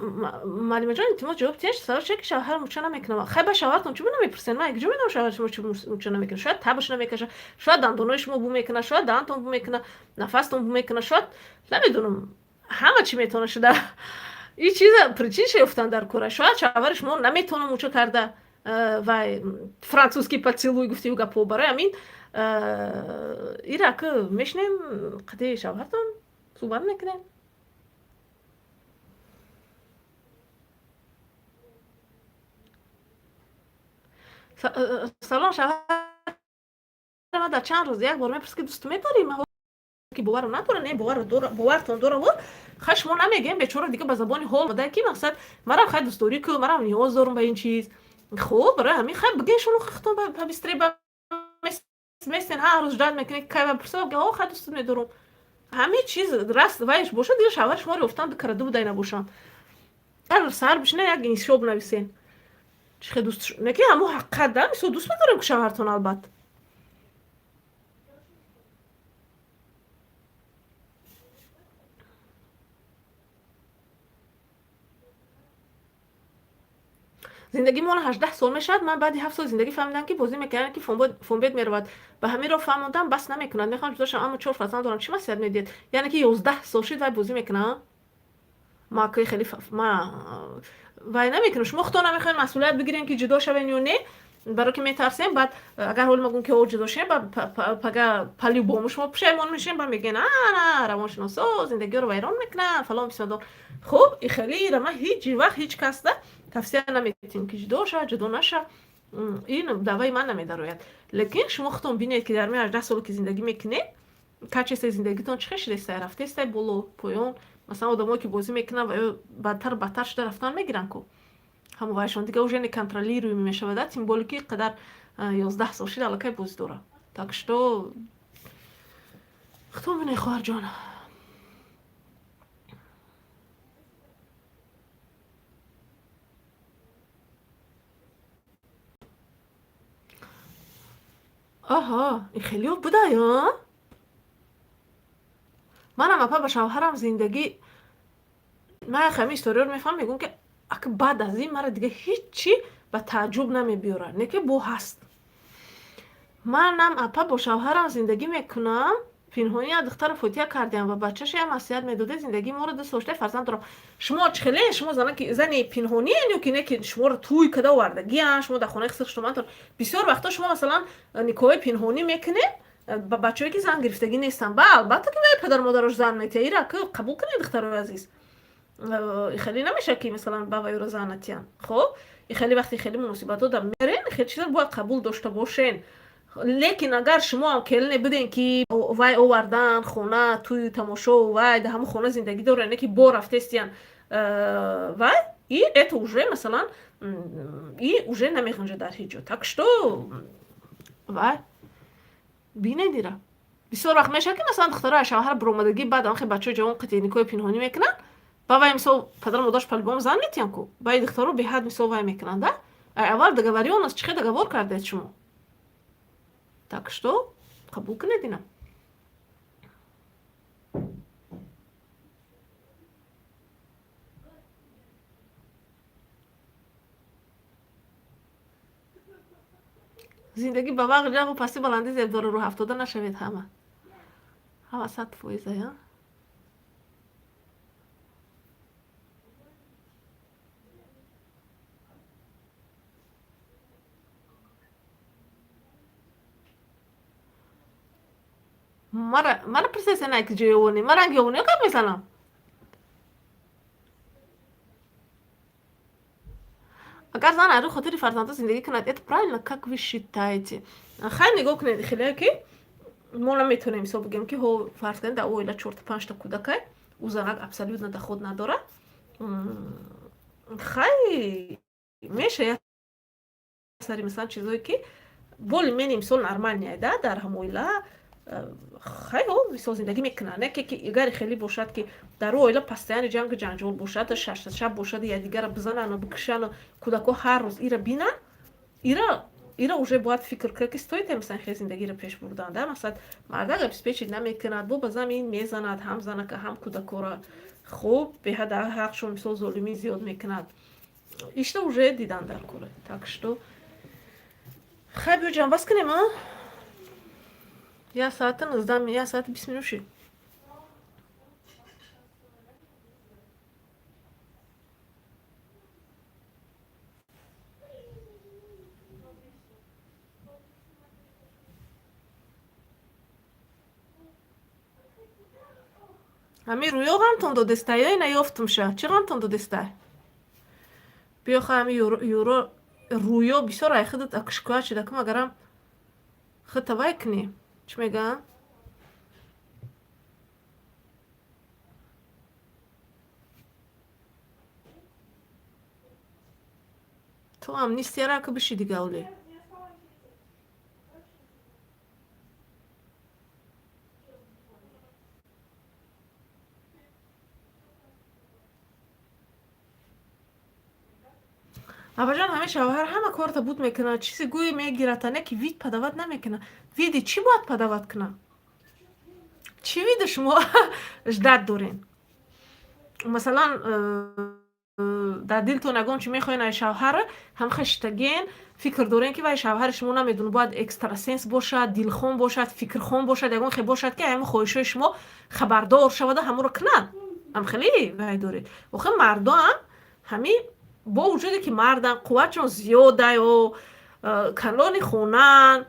маълимаҷон, илтимос, ҷавоб диҳед. Савол чиа, ки шавҳар муча намекунам. Хай, ба шавҳартон чӣ намепурсед? Ман якҷо медонам, шавҳари шумо чӣ муча намекунад. Шояд табаш намекашад, шояд дандонои шумо бу мекунад, шояд даҳантон бу мекунад, нафастон бу мекунад, шояд намедонам, ҳама чӣ метавона шуда. Ин чиза причинаша ёфтан дар кора. Шояд шавҳари шумо наметавона муча карда, вай французский поцелуй гуфтию гапҳо. Барои ҳамин ира ки мешинем, қади шавҳартон суҳбат мекунем. Салом, шавҳар дар чанд рӯз як бор мепурсад, ки дӯст медорӣ? Ки боварам надора, не, бовартон дораву хай, шумо намегем, бечора дига ба забони ҳол омада, ки мақсад марам хай дӯстдорӣ ку, марам ниёз дорум ба ин чиз. Хуб, барои ҳамин хай бигӯен, шумо худтон побыстрее местен, ҳар рӯз ждать мекунед, кай ба пурсад, о, хай, дӯстат медорум. Ҳамин чиз раст вайш бошад, дига шавҳари шуморо ёфтан дукара будай набошанд. Ҳар саҳар бишина, як иншо бинависен, чӣ хел дӯст не, ки ҳамун ҳақиқат да, мисол, дӯст медорем ку шавҳартон, албатта. Зиндагии мо 18 сол мешавад. Ман баъди 7 сол зиндагӣ фаҳмидам, ки бозӣ мекардам, ки фонбет меравад. Ба ҳаминро фаҳмондам, бас намекунад. Мехоҳам ҷудо шавам, аммо чор фарзанд дорам. Чӣ маслиҳат медиҳед? Яъне ки 11 сол шуд, вай бозӣ мекунад. Ма ки хеле ма вай намекунам. Шумо худтон намехоҳед масъулият бигирем, ки ҷудо шавем ё не, баро ки метарсем. Баъд агар ҳоли ма гум, ки о, ҷудо шем, пага по-любому шумо пушаймон мешем, ба мегӯен, ана равоншиносо зиндагиёро вайрон мекунанд, фалон бисмадор. Хуб, хеле ира ман ҳеҷ вақт ҳеҷ касда тавсия наметиҳем, ки ҷудо ша, ҷудо наша. Ин даъваи ман намедарояд, лекин шумо худтон бинед, ки дар ми 18 соле ки зиндагӣ мекунед, качествои зиндагитон чӣ хел шудеста, рафтестай боло, поён. Масалан, одамое ки бозӣ мекунанд ва ё бадтару бадтар шуда рафтан мегиранд ку, ҳамо вайшон дига уже неконтролируемый мешавад, тем более ки қадар 11 сол шид, аллакай бозӣ дорад. Так что худтон бинед, хоҳарҷон. Аҳа, ин хеле будай. Манам, апа, ба шавҳарам зиндагӣ, ман ҳамин историёро мефаҳмам, мегӯям, ки ака, баъд аз ин мара дига ҳеҷ чӣ ба тааҷҷуб намебиёрад, не ки бо ҳаст. Манам, апа, бо шавҳарам зиндагӣ мекунам пинҳонӣ, як духтаро фотиҳа кардем ва бачаша як маслиҳат медоде. Зиндагии моро 2 сол шуда, фарзанд дорам. Шумо чӣ хеле, шумо зани пинҳониен ё ки не, ки шуморо тӯй када овардагиян, шумо дар хонаи хусуштумантон? Бисёр вақтҳо шумо, масалан, никоҳи пинҳонӣ мекунед ба бачаҳое, ки зан гирифтагӣ нестанд. Ба албатта, ки вай падару модарош зан метиҳа, ира қабул кунед, духтарои азиз. Хеле намешавад, ки масалан ба вайро зан натиҳанд. Хоб, хеле вақте хеле муносибатҳо да мерен, хеле чизро бояд қабул дошта бошен. Лекин агар шумо келине биден, ки вай овардан хона, тӯю тамошо, вай дар ҳамон хона зиндагӣ доранд, не ки бо рафтестиян вай, и это уже, масалан, и уже намеғунҷа дар ҳеҷ ҷо. Так что вай бинед ира. Бисёр вақт мешавад, ки масалан духтаро аз шавҳар биромадагӣ, баъд анхе бачаҳои ҷавон қити никоҳи пинҳонӣ мекунанд, ба вай, мисол, падару модараш по-любому зан метиҳанд ку, ба и духтаро беҳад, мисол, вай мекунанд да. Аввал договорённость, чӣ хел договор кардаед шумо? Так что қабул кунед ина. Зиндагӣ ба вақт ҷағу пасти баландӣ зеб дора, рӯҳафтода нашавед. Ҳама ҳама 100%, я. Мара принсесса на ки ҷоёвонӣ, ман ранги ёвониё гап мезанам. Агар зан айрӯи хотири фарзандо зиндагӣ кунад, это правильно, как вы считаете? Хайр, нигоҳ кунед, хеле ки мо наметавонем, мисол, бигӯем, ки ҳо, фарз кунед, дар оила чорта панҷта кӯдакай, ӯ занак абсолютно доход надорад. Хай, меша як сари, масалан, чизое ки более-менее, мисол, нормальный да дар ҳам оила, хай, ҳо, мисол, зиндагӣ мекунанд. Не ки агари хеле бошад, ки дар оила постоянно ҷангу ҷанҷол бошад, шашта шаб бошад, якдигарро бизанану бикушану, кӯдакҳо ҳар рӯз ира бинанд, ира уже бояд фикр кард, ки стоит, масалан, хел зиндагиро пеш бурдан да. Масалан, мардак обеспечить намекунад, бо ба замин мезанад ҳам занака, ҳам кӯдакҳоро, хуб, беҳад ҳақшон, мисол, золимӣ зиёд мекунад, ишта уже дидан дар кора. Так что хай, биё, ҷамъбаст кунем. А як саату 19, як саату 20 минут шид. Ҳамин рӯё ғамтон додестай ё ина ёфтумша? Чӣ ғамтон додестай? Биё, ха, ҳамин юро. Рӯё бисёр ай худат акшикоят шуда, ки магарам худта вай кунӣ, чӣ мегӯянд? Ту амнистияра ки биши дига оле. Абаҷон, ҳамин шавҳар ҳама корта буд мекунад, чизе гӯй мегирад, не ки вид подавать намекунад. Види чӣ бояд подавать кунад? Чӣ виду шумо ждать дорем? Масалан, дар дилтон ягон чи мехоҳен ай шавҳар, ҳамха шитаген, фикр дорем, ки вай шавҳари шумо, намедонам, бояд экстрасенс бошад, дилхон бошад, фикрхон бошад, ягон хе бошад, ки ҳамин хоҳишҳои шумо хабардор шаваду ҳамонро кунад. Ҳамхеле вай доред. Охи мардоам ҳамин, бо вуҷуде ки мардан, қувватшон зиёдаю калони хонанд,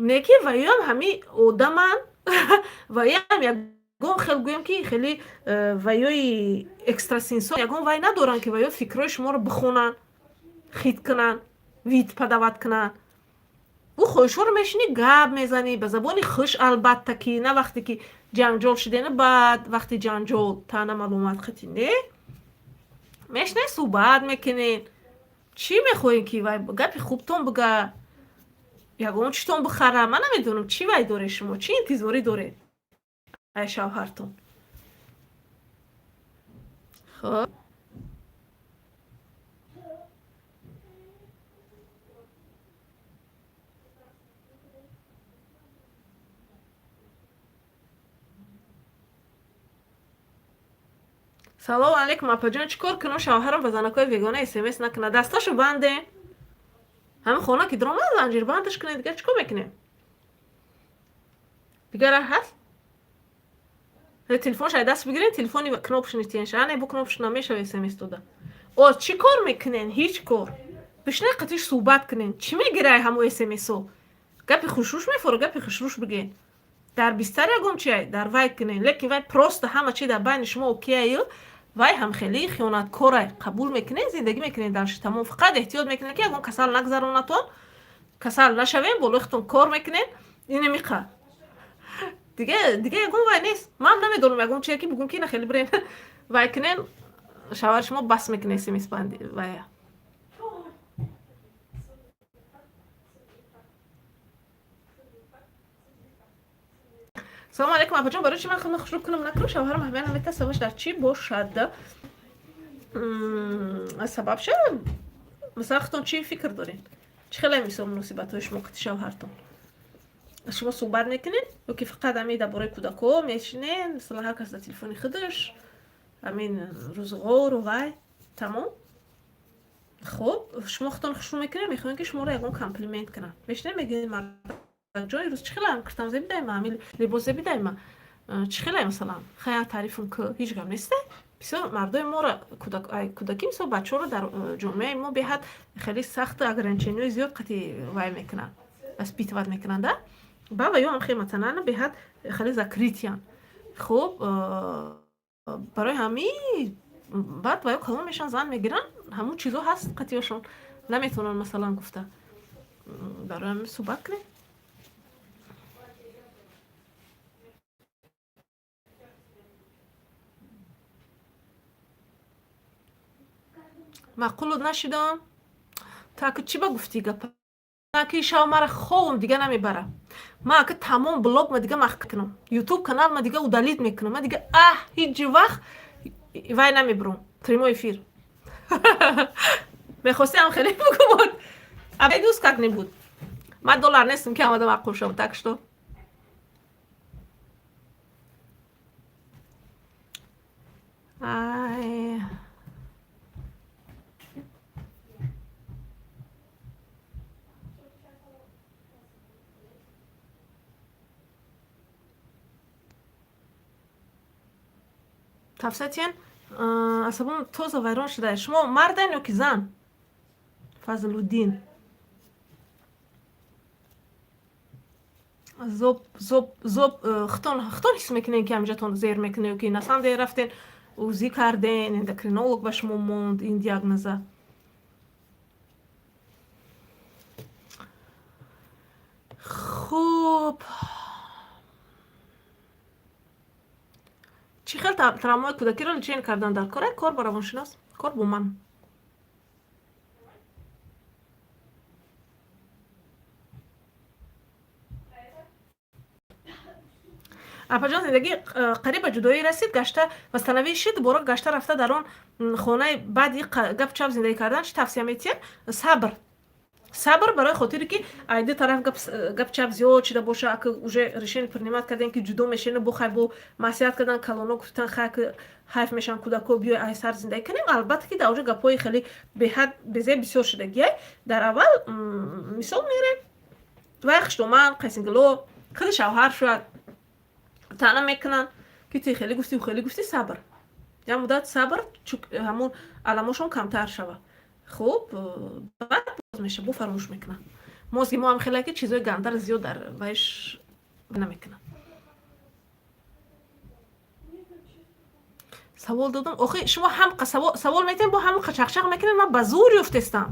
не ки ваёам ҳамин одаманд, ваям ягон хел, гӯем ки хеле ваёи экстрасенсо ягон вай надоранд, ки ваё фикрҳои шуморо бихонанд, хит кунанд, вид подавать кунанд. Ӯ хоҳишҳоро мешинӣ, гап мезанӣ ба забони хуш, албатта, ки на вақте ки ҷанҷол шудена, баъд вақти ҷанҷол таъна маълумат қити не мешинед, суҳбат мекунед. Чӣ мехоҳем, ки вай гапи хубтон бига, ягон читон бихара? Ман намедонам, чӣ вай доред, шумо чӣ интизорӣ доред ай шавҳартон? Хоб, салому алейкум, апаҷон. Чӣ кор кунам, шавҳарам ба занакҳои бегона смс накунад? Дасташо бандем, ҳамин хона ки даромад, занҷирбандаш кунед. Дигар чӣ кор мекунем? Дигар раҳ ҳаст? Телефонш ай даст бигирен, телефони кнопшни тиенша, ане бо кнопш намешава смс дода. О, чӣ кор мекунен? Ҳеҷ кор. Бишнай, қатиш суҳбат кунен. Чӣ мегирай ҳамо смсо? Гапи хушрӯш мефора, гапи хушрӯш бигӯен. Дар бистар ягон чи дар вай кунен, лекин вай просто ҳама чи дар байни шумо окей аю, вай ҳам хеле хиёнаткорай, қабул мекунед, зиндагӣ мекунед дарши, тамом. Фақат эҳтиёт мекунед, ки ягон касал нагзаронатон, касал нашавем, болои худтон кор мекунед. Инамиқа, дига ягон вай нест. Ман намедонам ягон чие, ки бугум, ки на, хеле бирен, вай кунен, шавҳари шумо бас мекунед смс банди вая. Салому алейкум, апаҷон. Барои чи ман худро хушрӯ кунам, накунам, шавҳарам аҳамият наметаҳад? Сабабш дар чӣ бошад? Сабабша, масалан, худтон чӣ фикр доред? Чӣ хеле, мисол, муносибатҳои шумо қити шавҳартон? Шумо суҳбат мекунед ё ки фақат ҳамин дар бораи кӯдакҳо мешинед? Масалан, ҳар кас дар телефони худаш, ҳамин рӯзғору вай, тамом. Хуб, шумо худтон хушрӯ мекунед, мехоҳед, ки шуморо ягон комплимент кунанд. Мешинед, мегӯед: «Мардакҷон, ирӯз чӣ хелам киртам, зебидайма, ҳамин либос зебидайма, чӣ хелай?» Масалан, хая, таърифум ку, ҳеҷ гап несте. Бисёр мардои моро кӯдакӣ, мисол, бачаҳоро дар ҷомеаи мо беҳад хеле сахт, ограничение ҳои зиёд қати вай мекунанд, воспитывать мекунанд, да ба ва ё ҳам хеле эмоционально, беҳад хеле закрытый ян. Хуб, барои ҳамин баъд ва ё калон мешаванд, зан мегиранд, ҳамун чизо ҳаст қатиёшон, наметавонанд, масалан, гуфта. Барои ҳамин суҳбат кунед. Маъқулот нашидам. Так, чӣ ба гуфтӣ гапа, ки шав мара ховам дига намебара? Ма ака тамом блог ма дига мах кунам, ютуб канал ма дига удалить мекунам, ма дига ҳеҷ вақт вай намебурам прямой эфир. Мехостиам хеле бугумод, дӯст как небуд. Ман доллар нестам, ки омада маъқул шавам, так что ай. Тафсатиен, асабон тоза вайрон шуда. Шумо марден ё ки зан, Фазлуддин? Зоб, зоб, зоб. Худтон ҳис мекунед, ки ҳамиҷатон зер мекунед, ё ки на самом деле рафтен, УЗИ карден, эндокринолог ба шумо монд ин диагноза? Хуб, чӣ хел травмаи кӯдакиро лечение кардан дар кор? Кор бо равоншинос, кор бо ман. Апаҷон, зиндагӣ қариб ба ҷудоӣ расид, гашта восстановить шид, дубора гашта рафта дар он хонаи баъди гап чап зиндагӣ кардан, чӣ тавсия метиҳед? Сабр, сабр, барои хотире ки ай ду тараф гап чап зиёд шида боша. Ака, уже решение принимать кардем, ки ҷудо мешавем, бо хай бо маслиҳат кардан, калоно гуфтан, хай, ҳайф мешаванд кӯдако, биёй ай сар зиндагӣ кунем. Албатта, ки дар оҷо гапҳои хеле беҳад безеб бисёр шудагиай. Дар аввал, мисол, мерем вай хуштоман қайсингило, худи шавҳар шояд таъна мекунанд, ки ту хеле гуфтӣ, хеле гуфтӣ. Сабр, як муддат сабр, ҳамун аламошон камтар шава. Хуб, баъд боз меша, бо фаромӯш мекунам. Мозги мо ҳам хеле ки чизои гандаро зиёд дар вайш намекунам. Савол додам. Охи, шумо ҳам савол метиҳем, бо ҳам чақчақ мекунед, ман ба зур ёфтестам.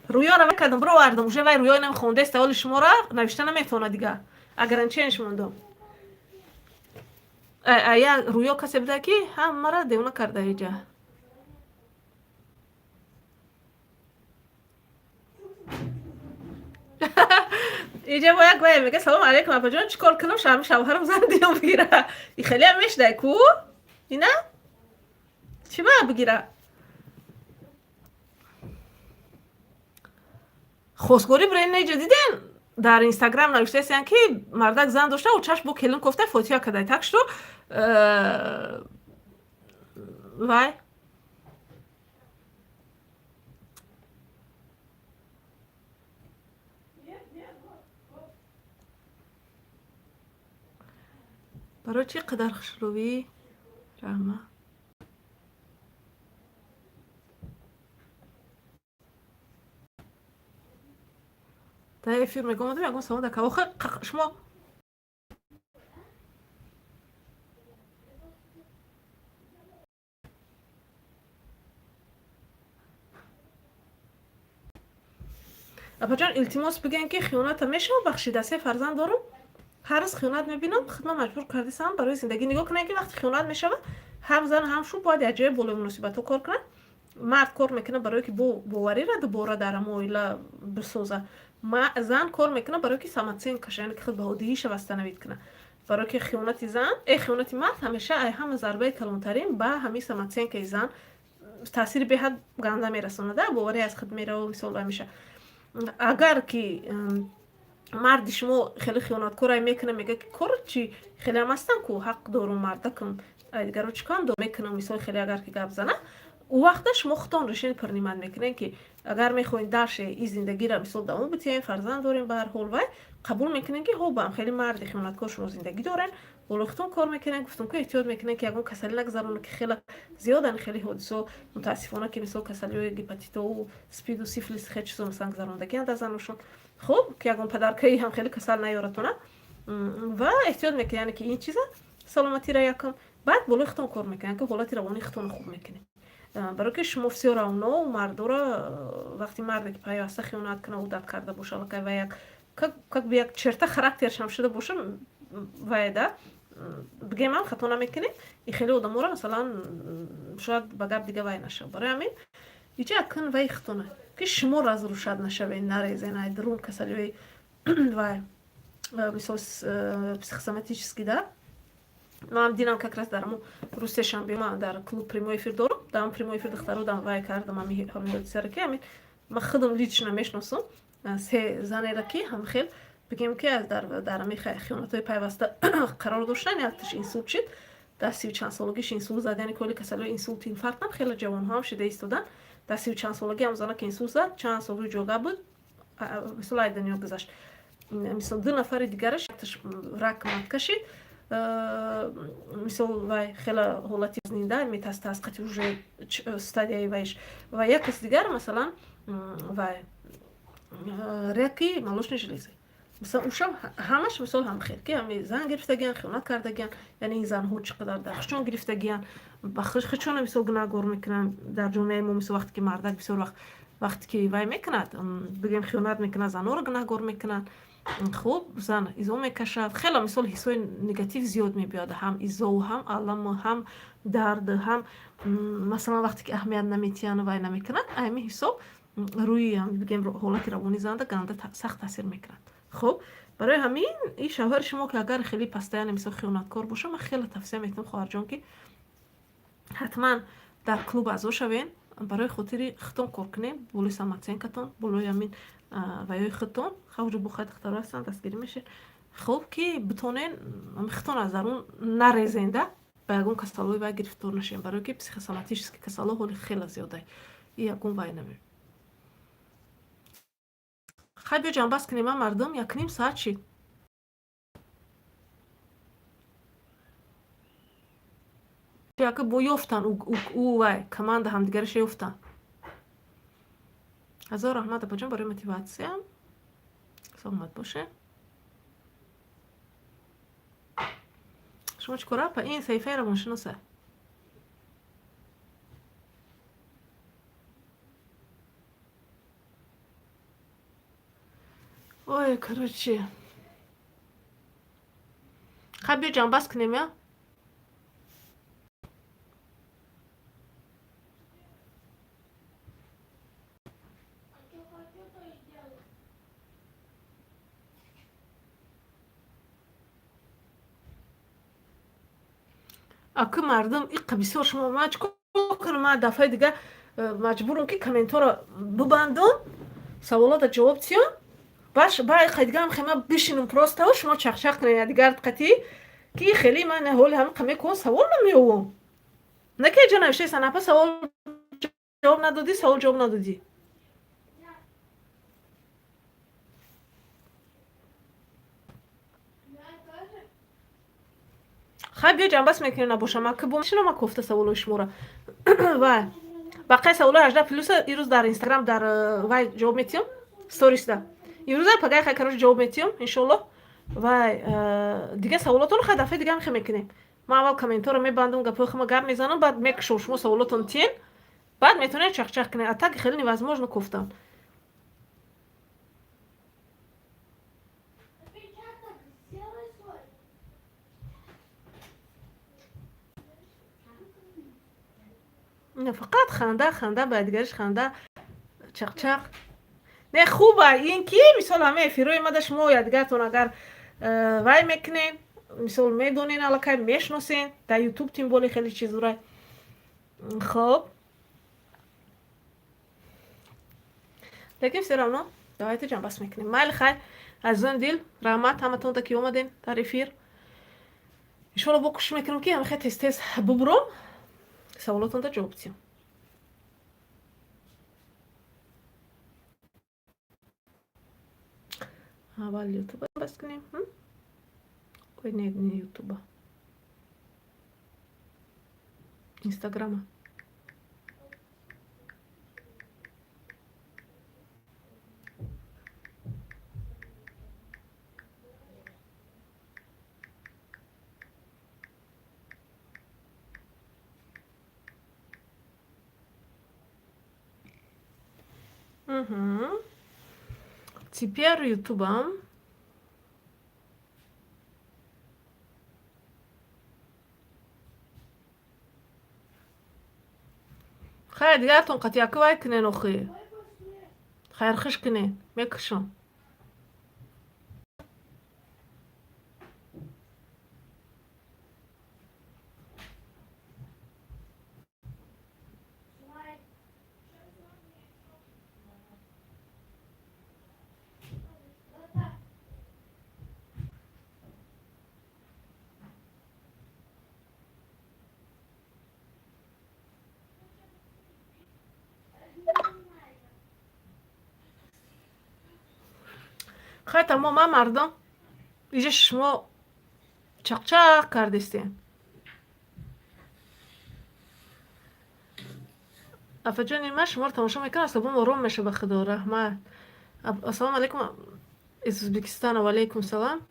Рӯё нава кардам, бировардам уже. Вай рӯё нам хонде, саволи шуморо навишта наметавона, дига ограничение ш мондам. Я рӯё касе буда, ки ҳамаро девона карда иҷа. Иҷа бо як вай мега: «Салому алейкум, апаҷон, чӣ кор кунам, шавҳарам зан диём бигира?» И хелеам мешдай ку, ина чӣ ба бигира? Хостгорӣ бира. Инаҷа диден, дар Инстаграм навиштаистиян, ки мардак зан дошта, очаш бо келин кофта, фотиҳа кадай. Так что вай барои чӣ қадар хушрӯӣ? Раҳмат. Дар эфир мегомадам, ягон савол дака. Охир шумо апаҷон, илтимос, бигӯем, ки хиёната мешава бахшида? Се фарзанд дорам, ҳар рӯз хиёнат мебинам, худма маҷбур кардисам барои зиндагӣ. Нигоҳ кунем, ки вақте хиёнат мешава, ҳам зан, ҳам шу бояд якҷоя болои муносибатҳо кор кунанд. Мард кор мекунад, барое ки бо боварира дубора дар ҳамо оила бисоза. Зан кор мекунад, барое ки самооценка ша, яъне ки худ баҳодиҳиша восстановить кунад, барое ки хиёнати зан, хиёнати мард ҳамеша ай ҳама зарбаи калонтарин ба ҳамин самооценка и зан таъсири беҳад ганда мерасонада, боварӣ аз худ мерава. Мисол, ҳамеша агар ки марди шумо хеле хиёнаткорай мекунад, мега, ки кор чи, хелеам ҳастам ку, ҳақ дорум, мардакам, дигаро чӣ кам мекунам, мисол, хеле агар ки гап зана, ӯ вақта шумо худтон решение принимать мекунед, ки агар мехоҳед дальше и зиндагиро, мисол, давом битиҳем, фарзанд дорем, ба ҳар ҳол вай қабул мекунед, ки ҳо, баам хеле марди хиёнаткор шумо зиндагӣ дорем, болои худтон кор мекунед. Гуфтам ки эҳтиёт мекунед, ки ягон касалӣ нагзаронад, ки хеле зиёдан хеле ҳодисо, мутаассифона, ки мисол касалиҳои гепатитову спиду сифилис, хел чизо, масалан, гузарондагианд аз заношон. Хуб, ки ягон падаркаи ҳам хеле касал наёратона. Ва эҳтиёт мекунед, яъне ки ин чиза саломатиро якум, баъд болои худтон кор мекунед, ки ҳолати равонии худтонро хуб мекунед, барое ки шумо всё равно мардоро, вақти марде ки пайваста хиёнат кунад, одат карда боша, аллакай ва як как бы як черта характер шам шуда боша, вай да бигем ҳам хато намекунем. И хеле одаморо, масалан, шояд ба гап дига вай нашав. Барои ҳамин иҷа акн вай худтона, ки шумо разрушать нашавед, нарезен ай дарун касалиҳои вай, мисол, психосоматический да. Ман динам, как раз дар рӯз сешанбе ман дар клуб прямой эфир дорам. Дар прямой эфир духтаро дам вай кардам ҳами ҳодисаро, ки ҳамин ман худам лично мешиносам се занеро, ки ҳамхел бигем, ки дар ҳамин хиёнатҳои пайваста қарор доштан. Якташ инсулт шид, дар сию чанд солагиш инсулт зад, яъне коли касалиҳои инсулт, инфарктам хеле ҷавонҳоам шида истодан. Дар сию чанд солагӣ ҳам зана ки инсулт зад, чанд сол рӯи ҷога буд, мисол, ай дунё гузашт. Мисол, ду нафари дигараш, якташ рак матка шид, мисол, вай хеле ҳолати зинда, метастаз қати уже стадияи вайш, ва як каси дигар, масалан, вай раки молочной железы. Масалан, ушам ҳамаш мисол ҳам хел, ки ҳами зан гирифтагиян, хиёнат кардагиян, яъне ин занҳо чӣ қадар дар худшон гирифтагиян, ба худшона мисол гунаҳгор мекунанд. Дар ҷомеаи мо, мисол, вақте ки мардак бисёр вақт, вақте ки вай мекунад, бигем, хиёнат мекунад, занҳоро гунаҳгор мекунанд. Хуб, зан изо мекашад, хеле мисол ҳиссҳои негатив зиёд мебиёд, ҳам изову, ҳам аламу, ҳам дард, ҳам масалан, вақте ки аҳамият наметиҳанд, вай намекунанд, ами ҳисоб рӯи, бигем, ҳолати равонии занда ганда сахт таъсир мекунад. Хуб, барои ҳамин ин шавҳари шумо, ки агар хеле постоянно мисол хиёнаткор боша, ман хеле тавсия метиҳам, хоҳарҷон, ки ҳатман дар клуб аъзо шавен, барои хотири худтон кор кунем, болои самооценка тон, болои ҳамин ваёи худтон. Хавҷу бухай духтаро ҳастанд, дастгирӣ мешед. Хуб, ки битонен худтон аз дарун нарезенда, ба ягон касалҳои вай гирифтор нашем, барое ки психосоматический касалҳо ҳоли хеле зиёда. И ягон вай наме. Хай, биё, ҷамъбаст кунем, а мардум, 1:30 соат шид. Яка бо ёфтан ӯ вай команда ҳамдигараша ёфтан. Ҳазор раҳмат, апаҷон, барои мотиватсия, саломат боше. Шумо чӣ кора, апа? Ин саҳифаи равоншиноса. Ой, короче, хай, биё, ҷамъбаст кунем я. Хочу, то и делаю. Аки мардум, иқа бисёр шумо, ман чӣ кор кунам? Ман дафъаи дига маҷбурам, ки комментҳоро бибандам, саволода ҷавоб тиём. Ба иқа дига хема бишинам, просто шумо чақчақ кунед дигар қатӣ, ки хеле ман ҳоли ҳами қамекун савол намеёвам. На ки ҷо навиштаи апа, савол ҷавоб надодӣ, савол ҷавоб надодӣ. Я тоже. Хай, биё, ҷамъбаст мекунем. Набошам, ма ки бо шинам, ма кофта саволои шуморо вай бақаи саволои 18 плюса ирӯз дар Инстаграм дар вай ҷавоб метиҳам, сториста имрӯза, пагай. Хай, короче, ҷавоб метиҳам, иншоаллоҳ. Вай дига саволотонро хай дафъаи дига ҳам хе мекунем. Ман аввал комментҳоро мебандам, гапҳои хума гап мезанам, баъд мекушом, шумо саволотон тиен, баъд метавонед чақчақ кунед. А так хеле невозможно кофтан. Отпечаток сделай свой. Не, фақат ханда, ханда, ба дигариш ханда, чақчақ. Не, хуба ин ки мисол ҳама эфирҳои мада шумо якдигартон агар вай мекунед, мисол, медонен, аллакай мешиносен, дар Ютуб тем более хеле чизура. Хоб, лекин все равно давайте ҷамъбаст мекунем. Майли, хай, азизони дил, раҳмат ҳаматонда, ки омадем дар эфир. Иншоалло, бо кӯшиш мекунем, ки ҳамихе тез тез бубуром, саволотонда ҷавоб диҳем. Аввал Ютуба бас кунем. Ой, не, не Ютуба, Инстаграма. Угу. Теперь Ютуба. Хай, дигартон қатъяки вай кунен, охи. Хайрхиш кунен, мекушам. Лайк. Вот так. Хай, тамом, а мардум. Иҷа шумо чақчақ кардистем. Афаҷони ман шуморо тамошо мекунам, асабом ором меша, ба худо, раҳмат. Ассалому алайкум. Из Узбекистана. Валейкум салам.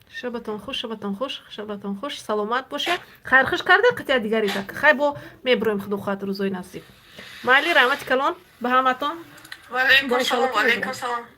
Шабатон хуш, шабатон хуш, шабатон хуш, саломат бошед. Хайрхуш карда қатъя дигари так. Хай, бо меброем, худо хоҳад, рӯзои наздик. Майли, раҳмати калон ба ҳаматон. Валейкум салом, валейкум салом.